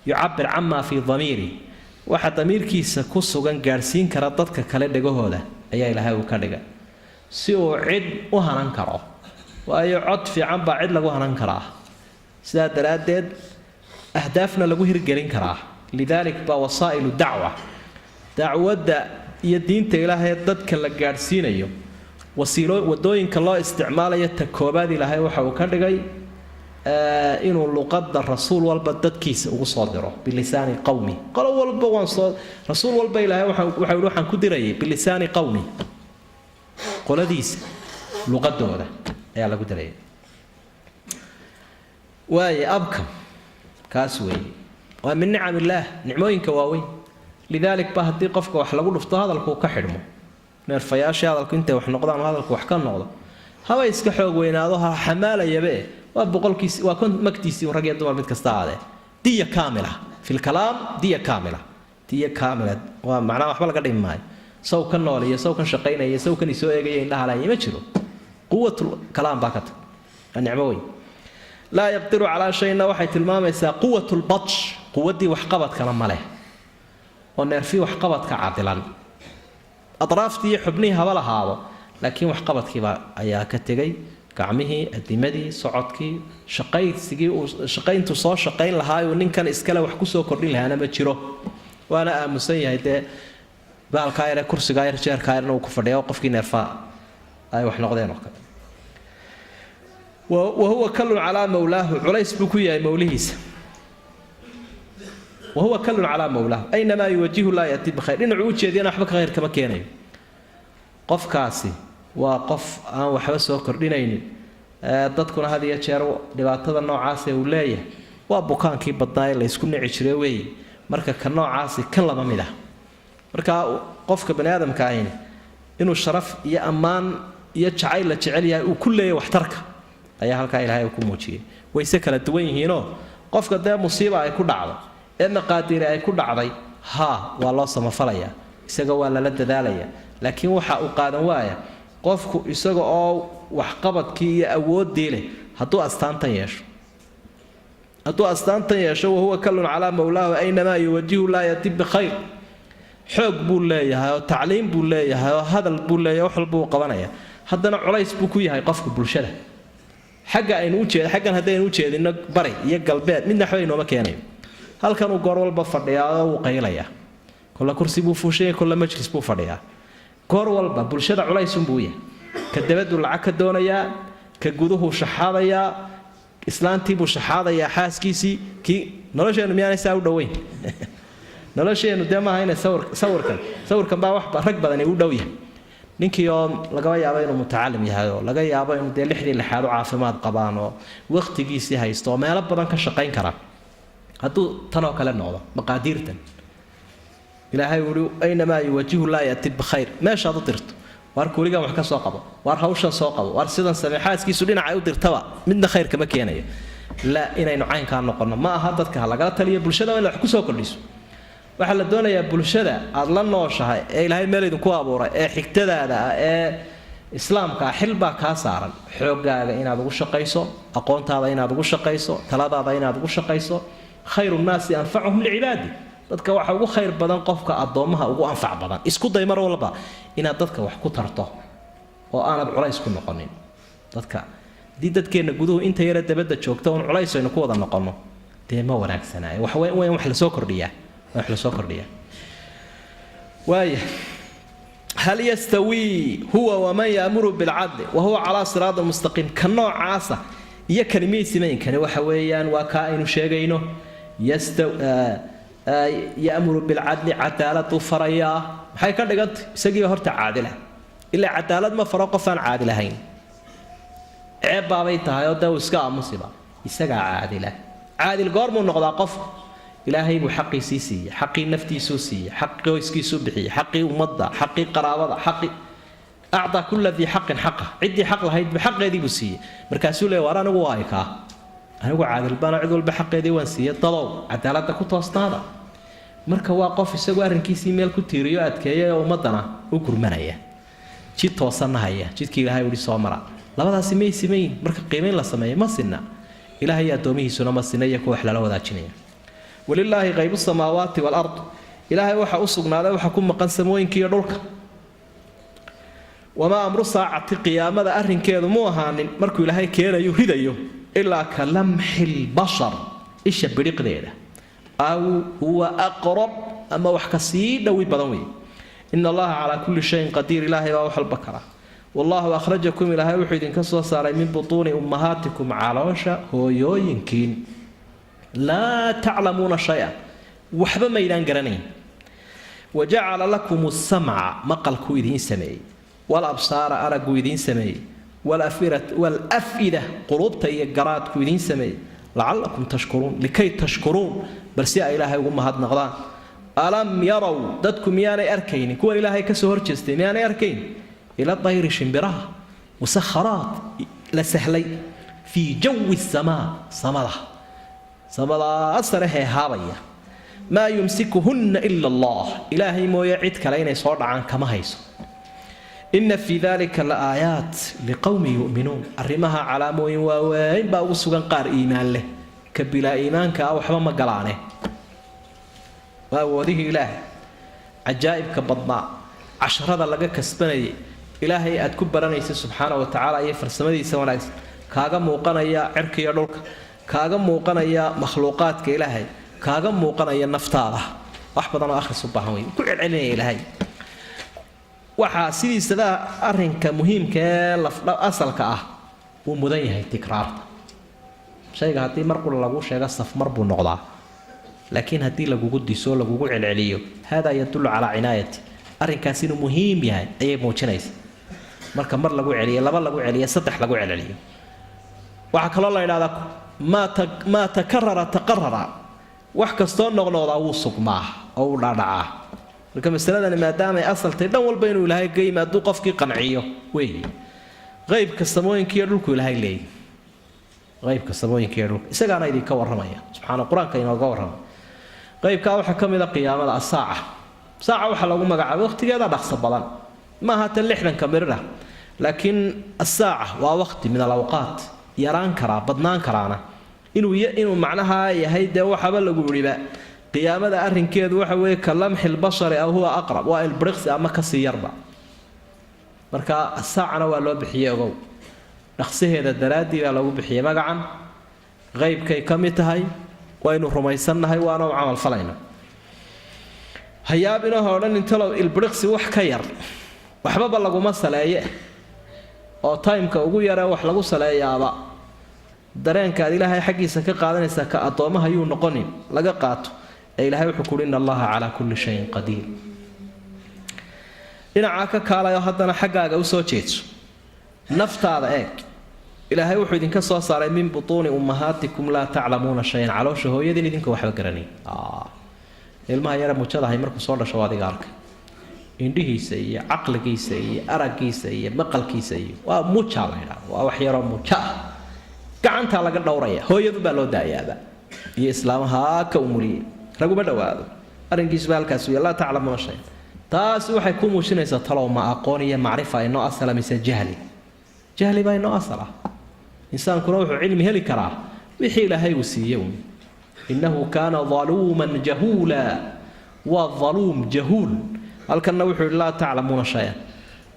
S3: yucabir camaa fii damiiri, waxa damiirkiisa ku sugan gaadhsiin kara dadka kale dhegahooda ayaa Ilaahay uu ka dhigay, si uu cid u hanan karo, waayo cod fiican baa cid lagu hanan karaa, sidaa daraaddeed ahdaafna lagu hirgelin karaa. Lidaalik baa wasaa'ilu dacwa, dacwadda iyo diinta Ilaahay dadka la gaadhsiinayo, wasiilo wadooyinka loo isticmaalayo ta koobaad Ilaahay waxa uu ka dhigay inuu luqadda rasuul walba dadkiisa ugu soo diro, bilisaani qowmi. Qolo walba waan soo rasuul walba Ilaahay waxa yihi waxaan ku dirayay bilisaani qowmi, qoladiisa luqadooda ayaa lagu dirayay. Waaye abkam kaas weeye, waa min nicam illaah, nicmooyinka waaweyn. Lidaalik ba haddii qofka wax lagu dhufto hadalkuu ka xidhmo, neerfayaashii hadalku intay wax noqdaan, hadalku wax ka noqdo, haba iska xoog weynaado, ha xamaalayabe, waa boqolkiisi, waa kon magtiisii, rag iyo dumar mid kasta aadee, diya kaamila fi lkalaam, diya kaamila, diya kaamila waa macnaha waxba laga dhimi maayo. Saw ka nool iyo saw kan shaqaynaya, saw kan isoo eegaya, indhaha laaya ma jiro, quwatul kalaam baa ka tag, waa nicmo weyn. Laa yaqdiru calaa shayna waxay tilmaamaysaa quwatul batsh, quwaddii waxqabadkana ma leh, oo neerfii waxqabadka cadilan, atraaftii iyo xubnihii haba lahaado, laakiin waxqabadkiibaa ayaa ka tegay, gacmihii, adimadii, socodkii, shaqaysigii uu shaqayntu soo shaqayn lahaa uu ninkan iskale wax kusoo kordhin lahaana ma jiro, waana aamusan yahay. Dee baalkaa yare, kursigaa yar, jeerkaa yarna uu ku fadhiya, oo qofkii neerfaa ay wax noqdeen oo kale. Wa huwa kallun calaa mawlaahu, culays buu ku yahay mawlihiisa. Wahuwa kallun calaa mawlaahu aynamaa yuwajihu laa yati bikhayr, dhinacuu u jeediyana waxba ka khayr kama keenayo. Qofkaasi waa qof aan waxba soo kordhinaynin. Dadkuna had iyo jeer dhibaatada noocaasee uu leeyahay waa bukaankii badnaa ee la ysku nici jire weeye. Marka ka noocaasi kan lama mid ah. Marka qofka bani aadamka ahini inuu sharaf iyo ammaan iyo jacayl la jecel yahay uu ku leeyahay waxtarka ayaa halkaa Ilaahay uu ku muujiyey. Wayse kala duwan yihiinoo qofka dee musiiba ay ku dhacdo ee maqaadiiri ay ku dhacday, haa, waa loo samafalayaa, isaga waa lala dadaalayaa, laakiin waxa uu qaadan waaya qofku isaga oo waxqabadkii iyo awooddii leh hadduu astaantan yeesho, hadduu astaantan yeesho. Wahuwa kallun calaa mawlaahu aynamaa yuwajihu laa yati bikhayr. Xoog buu leeyahay oo tacliim buu leeyahay oo hadal buu leeyahay, wax walba uu qabanaya, haddana culays buu ku yahay qofka bulshada. Xagga aynu ujeed xaggan haddaynu ujeedino bari iyo galbeed midna waxba inooma keenayo. Halkanuu goor walba fadhiyaa oo wuu qaylayaa, kolla kursi buu fuushanya, kolla majlis buu fadhiyaa, goor walba bulshada culaysunbuu yahay. Ka dabaduu lacag ka doonayaa, ka guduhuu shaxaadayaa, islaantiibuu shaxaadayaa, xaaskiisii. Kii nolosheennu miyaanay saa u dhoweyn? Nolosheennu dee maaha inay sawir sawirkan sawirkan baa wax rag badani u dhow yahay. Ninkii oo lagaba yaabo inuu mutacalim yahay, oo laga yaabo inuu dee lixdii lixaad u caafimaad qabaan, oo wakhtigiisii haysto, oo meelo badan ka shaqayn kara, hadduu tanoo kale noqdo, maqaadiirtan Ilaahay ui aynamaa yuwajihu laa yati bikhayr, meeshaad u dirto, waar kuligan wax ka soo qabo, waar hawshan soo qabo, waar sidan samee, xaaskiisu dhinacay u dirtaba midna khayr kama keenayo. La inaynu caynkaa noqonno ma aha. Dadka ha lagala taliyo, bulshada waa in wax kusoo kordhiso. Waxaa la doonayaa bulshada aad la nooshahay ee Ilaahay meel idinku abuuray ee xigtadaada ah ee islaamka ah, xil baa kaa saaran: xooggaaga inaad ugu shaqayso, aqoontaada inaad ugu shaqayso, taladaada inaad ugu shaqayso. Khayru nnaasi anfacuhum licibaadi. Dadka waxa ugu khayr badan qofka addoommaha ugu anfac badan. Isku day mar walba inaad dadka wax ku tarto oo aanad culays ku noqonin dadka. Haddii dadkeenna guduhu inta yara dabadda joogta uun culays aynu ku wada noqonno, dee ma wanaagsanaayo. Wax weyn wax lasoo kordhiyaa, wax lasoo kordhiyaa. Waaya, hal yastawii huwa waman yaamuru bilcadli wahuwa calaa siraatin mustaqiim? Ka noocaasa iyo kani miyay simayinkani? Waxa weeyaan waa kaa aynu sheegayno, ya'muru bilcadli, cadaaladuu farayaa. Maxay ka dhigantay? Isagiiba horta caadila, ilaa cadaalad ma faro qof aan caadil ahayn, ceeb baabay tahay oo dee uu iska aamusiba. Isagaa caadila. Caadil goormuu noqdaa qofku? Ilaahay buu xaqiisii siiyey, xaqii naftiisuu siiyey, xaqii qoyskiisuu bixiyey, xaqii ummadda, xaqii qaraabada, xaqii acdaa kulla dii xaqin xaqa, ciddii xaq lahayd xaqeedii buu siiyey. Markaasuu leeya, waar anigu waa kaa, anigu caadil baana, cid walba xaqeedii waan siiyey, dadow cadaaladda ku toosnaada. Marka waa qof isagu arrinkiisii meel ku tiiriyo, adkeeya oo ummaddana u gurmanaya, jid toosanna haya, jidkii Ilaahay uhi soo mara. Labadaasi may simayin. Marka qiimayn la sameeyo, ma sinna. Ilaahay addoomihiisuna ma sinna iyo kuwa wax lala wadaajinaya. Walilaahi qaybu samaawaati waalard, Ilaahay waxa u sugnaaday waxa ku maqan samooyinka iyo dhulka. Wamaa amru saacati, qiyaamada arrinkeedu mu ahaanin markuu Ilaahay keenayo ridayo, ilaa ka lamxi lbashar, isha bidhiqdeeda, aw huwa aqrab, ama wax ka sii dhowi badan weeye. Ina Allaha calaa kulli shayin qadiir, Ilaahay baa wax walba kara. Wallaahu akhrajakum, Ilaahay wuxuu idinka soo saaray, min butuuni ummahaatikum, caloosha hooyooyinkiin, laa taclamuuna shay-an, waxba maydaan garanayn. Wa jacala lakum asamca, maqalkuu idiin sameeyey, walabsaara, aragguu idiin sameeyey, waalaf'ida, quluubta iyo garaadkuu idiin sameeyey, lacalakum tashkuruun, likay tashkuruun, bal si ay Ilaahay ugu mahadnaqdaan. Alam yarow, dadku miyaanay arkaynin, kuwan Ilaahay kasoo horjeestay miyaanay arkayn, ila dayri, shimbiraha, musakharaat, la sahlay, fii jawi samaa, samada, samadaa sare heehaabaya, maa yumsikuhunna ila Allah, Ilaahay mooye cid kale inay soo dhacaan kama hayso. Ina fii dalika la aayaat liqowmin yu'minuun, arrimaha calaamooyin waaweyn baa ugu sugan qaar iimaan leh. Ka bilaa iimaanka ah waxba ma galaane. Waa awoodihii Ilaahay cajaa'ibka badnaa, casharada laga kasbanayay, Ilaahay aad ku baranaysa subxaana wa tacaala iyo farsamadiisa wanaagsan, kaaga muuqanaya cirka iyo dhulka, kaaga muuqanaya makhluuqaadka Ilaahay, kaaga muuqanaya naftaada. Wax badan oo akhris u baahan wey ku celcelinaya Ilaahay. Waxaa sidiisaba arrinka muhiimka ee lafdha asalka ah wuu mudan yahay tikraarta. Shayga haddii mar qura laguu sheego, safmar buu noqdaa, laakiin haddii lagugu diso, lagugu celceliyo, haadaa yadullu calaa cinaayati, arrinkaas inuu muhiim yahay ayay muujinaysa. Marka mar lagu celiyo, laba lagu celiyo, saddex lagu celceliyo. Waxaa kaloo la idhahdaa maa takarara taqarara, wax kastoo noqnoqdaa wuu sugmaa oo wuu dhaadhacaa. Marka masaladani maadaamay asaltay, dhan walba inuu Ilaahay ka yimaaduu qofkii qanciyo weeye. Qaybka samooyinka iyo dhulku Ilaahay leeyahy, qaybka samooyinka iyo dhulka isagaana idinka warramaya subxaana, qur-aanka inooga warramay. Qaybkaa waxaa ka mid a qiyaamada, asaaca. Saaca waxaa lagu magacaabay waqtigeeda dhaqso badan, maaha tan 60-ka mirirah, laakiin asaaca waa waqti min alawqaat, yaraan karaa, badnaan karaana, inuu macnaha yahay. Dee waxaaba lagu yidhiba qiyaamada arrinkeedu waxa weeye ka lamxi lbashari aw huwa aqrab, waa ilbiriqsi ama kasii yarba. Marka asaacana waa loo bixiyey, ogow, dhaqsaheeda daraaddii baa lagu bixiyey magacan. Qaybkay ka mid tahay, waynu rumaysannahay, waana u camal falayna. Hayaabinahoo dhan intalow ilbiriqsi wax ka yar waxbaba laguma saleeye, oo timeka ugu yaree wax lagu saleeyaaba dareenka aad Ilaahay xaggiisa ka qaadanaysaa ka addoommaha yuu noqonin laga qaato. Ee Ilahay wuxuu kuhi, ina Allaha calaa kulli shayin qadiir. Dhinacaa ka kaalayo, haddana xaggaaga usoo jeedso, naftaada eeg. Ilaahay wuxuu idinka soo saaray min butuuni ummahaatikum laa taclamuuna shayan, caloosha hooyadiin idinka waxba garanay. Ilmaha yare mujadahay markuu soo dhasho, adiga arkay indhihiisa iyo caqligiisa iyo araggiisa iyo maqalkiisa, iyo waa muja la ydhaha, waa wax yaroo muja ah, gacantaa laga dhowraya, hooyadu baa loo daayaaba iyo islaamaha ka umuliyey, raguma dhowaado arrinkiisuba halkaas uya. Laa taclamuuna shayan, taasi waxay ku muujinaysaa talow ma aqoon iyo macrifa inoo asala mise jahli? Jahli baa inoo asal ah. Insaankuna wuxuu cilmi heli karaa wixii Ilaahay uu siiyey uun. Innahu kaana daluuman jahuula. Waa daluum jahuul. Halkanna wuxuu yihi laa taclamuuna shay-an.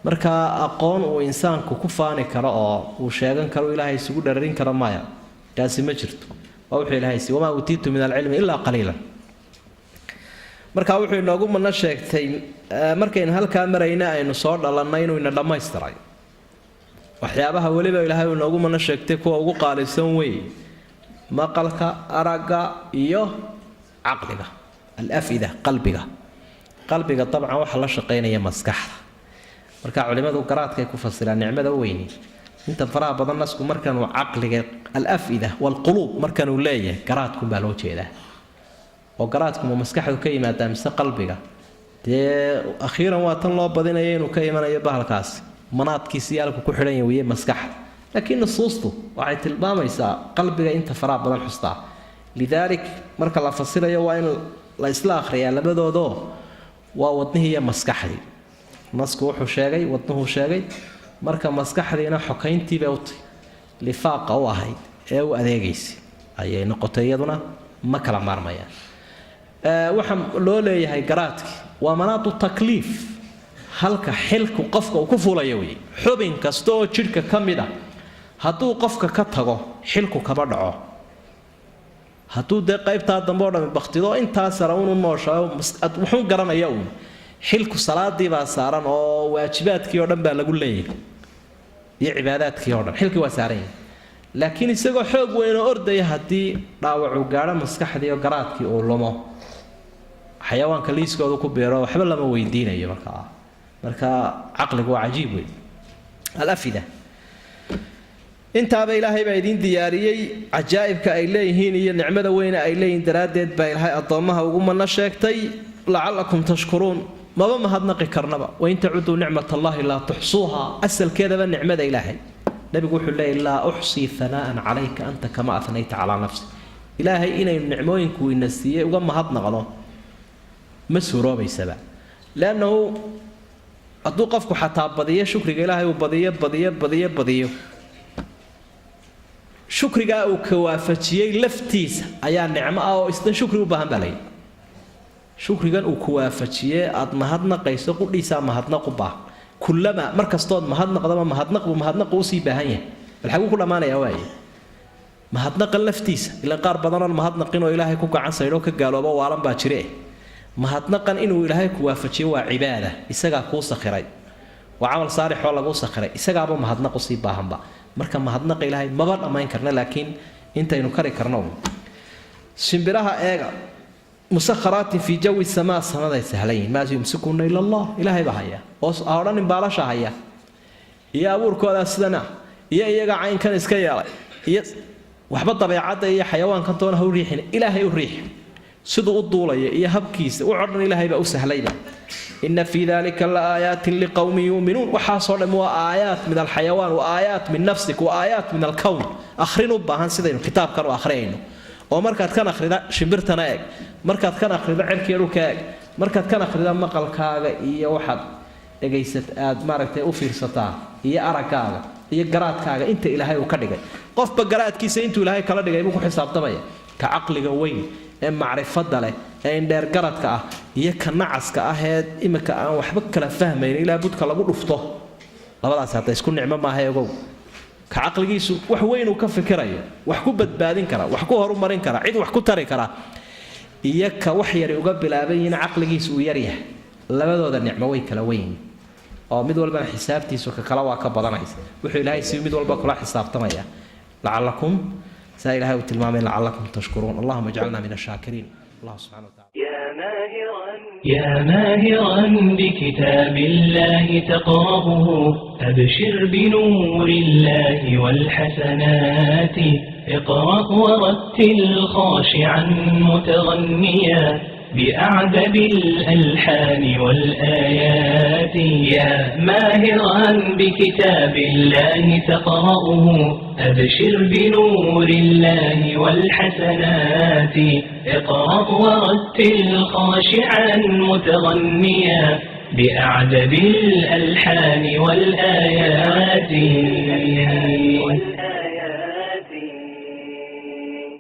S3: Marka aqoon uu insaanku ku faani karo oo uu sheegan karo, ilaahay isugu dhararin karo, maya, taasi ma jirto. Waa wuxuu ilaahay siiy, wamaa uutiitu min alcilmi ilaa qaliila. Marka wuxuu inoogu mano sheegtay markaynu halkaa marayna aynu soo dhalannay inuu ina dhammaystiray waxyaabaha weliba ilaahay uu inoogu mano sheegtay kuwa ugu qaalisan wey: maqalka, aragga iyo caqliga, alafida, qalbiga. Qalbiga dabcan waxaa la shaqaynaya maskaxda. Marka culimadu garaadkay ku fasiraan nicmada weyni inta faraha badan. Nasku markanuu caqliga, alafida waalquluub markanuu leeyahay, garaadkunbaa loo jeedaa. Oo garaadkuma maskaxdu ka yimaadaa mise qalbiga? Dee akhiiran waa tan loo badinaya inuu ka imanayo bahalkaasi, manaadkiisi halku ku xidhan yahay maskaxda, laakiin nusuustu waxay tilmaamaysaa qalbiga inta faraha badan xustaa. Lidaalik marka la fasirayo waa in la isla akhriyaa labadoodoo waa wadnihii iyo maskaxdii. Nasku wuxuu sheegay wadnuhuu sheegay, marka maskaxdiina xokayntiibay utay lifaaqa u ahayd ee u adeegaysay ayay noqotay, iyaduna ma kala maarmayaan. Waxaa loo leeyahay garaadki waa manaatu takliif, halka xilku qofka uu ku fuulayo wey. Xubin kasta oo jidhka ka mid a hadduu qofka ka tago, xilku kama dhaco. Hadduu dee qaybtaa dambe oo dhami baktido, intaa sare unu nooshayo, wuxuu garanaya uun, xilku salaadii baa saaran oo waajibaadkii oo dhan baa lagu leeyahay iyo cibaadaadkii oo dhan, xilkii waa saaran yahay. Laakiin isagoo xoog weyn oo ordaya haddii dhaawacu gaadho maskaxdii oo garaadkii uu lumo, xayawaanka liiskooda ku biiro, waxba lama weydiinayo. Marka caqligu waa cajiib wey, alafida. Intaaba ilaahay baa idiin diyaariyey. Cajaa'ibka ay leeyihiin iyo nicmada weyne ay leeyihiin daraaddeed baa ilaahay addoommaha ugu mano sheegtay, lacalakum tashkuruun. Maba mahadnaqi karnaba. Wain tacuduu nicmat allahi laa tuxsuuha. Asalkeedaba nicmada ilaahay, nabigu wuxuu leeyay: laa uxsii hanaa'an calayka anta kama athnayta calaa nafsi. Ilaahay inaynu nicmooyinku ina siiyey uga mahadnaqno ma suuroobaysaba, leannahu hadduu qofku xataa badiyo shukriga ilaahay, uu badiyo, badiyo, badiyo, badiyo, shukrigaa uu ka waafajiyey laftiisa ayaa nicmo ah oo isna shukri u baahan baa layidhi. Shukrigan uu ku waafajiyey aada mahadnaqayso qudhiisaa mahadnaq u baahan. Kullama mar kastood mahadnaqdaba mahadnaq buu mahadnaqu usii baahan yahay. Bal xaguu ku dhammaanayaa waaye mahadnaqan laftiisa? Ilaa qaar badanoon mahadnaqin oo ilaahay ku gacan saydhoo ka gaaloobo waalan baa jire. Mahadnaqan inuu ilaahay ku waafajiyo waa cibaada, isagaa kuu sakhiray, waa camal saalixoo laguu sakhiray, isagaaba mahadnaq usii baahanba. Marka mahadnaqa ilaahay maba dhammayn karna, laakiin intaynu kari karno. Shimbiraha eega, musakharaatin fii jawi samaa, samaday sahlan yihin. Maa yumsikuhunna ila Allah. Ilaahay baa haya oo ha odhanin baalasha haya iyo abuurkoodaa sidana iyo iyaga caynkan iska yeelay iyo waxba. Dabeecadda iyo xayawaankan toona ha u riixin, ilaahay u riix. Siduu u duulaya iyo habkiisa u codhan ilaahay baa u sahlayba. Ina fii dalika la aayaatin liqowmin yuuminuun. Waxaasoo dham waa aayaat min alxayawaan wa aayaat min nafsik wa aayaat min alkown. Akhrin u baahan sidaynu kitaabkan u akhriyayno, oo markaad kan akhrida shimbirtana eeg, markaad kan akhrida cirkiya dhulka eeg, markaad kan akhrida maqalkaaga iyo waxaad dhegaysat aad maaragtay u fiirsataa iyo araggaaga iyo garaadkaaga inta ilaahay uu ka dhigay. Qofba garaadkiisa intuu ilaahay kala dhigay buu ku xisaabtamaya. Ka caqliga weyn ee macrifada leh ee indheer garadka ah iyo ka nacaska ah ee imika aan waxba kala fahmayn ilaa budka lagu dhufto, labadaas hadda isku nicmo maaha, ogow. Ka caqligiisu wax weyn uu ka fikirayo, wax ku badbaadin kara, wax ku horumarin kara, cid wax ku tari kara, iyo ka wax yari uga bilaaban yihiin, caqligiisu uu yaryahay, labadooda nicmo way kala weyn, oo mid walbana xisaabtiisu ka kala waa ka badanaysa. Wuxuu ilaahay si mid walba kula xisaabtamaya. Lacalakum, saa ilahay uu tilmaamay, lacalakum tashkuruun. Allahuma ijcalna min ashaakiriin. Allah subxana wa tacala.
S4: يا ماهرا بكتاب الله تقرأه، أبشر بنور الله والحسنات. اقرأ ورتل خاشعا متغنيا بأعذب الألحان والآيات. يا ماهرا بكتاب الله تقرأه، أبشر بنور الله والحسنات. اقرأ ورتل خاشعا متغنيا بأعذب الألحان والآيات.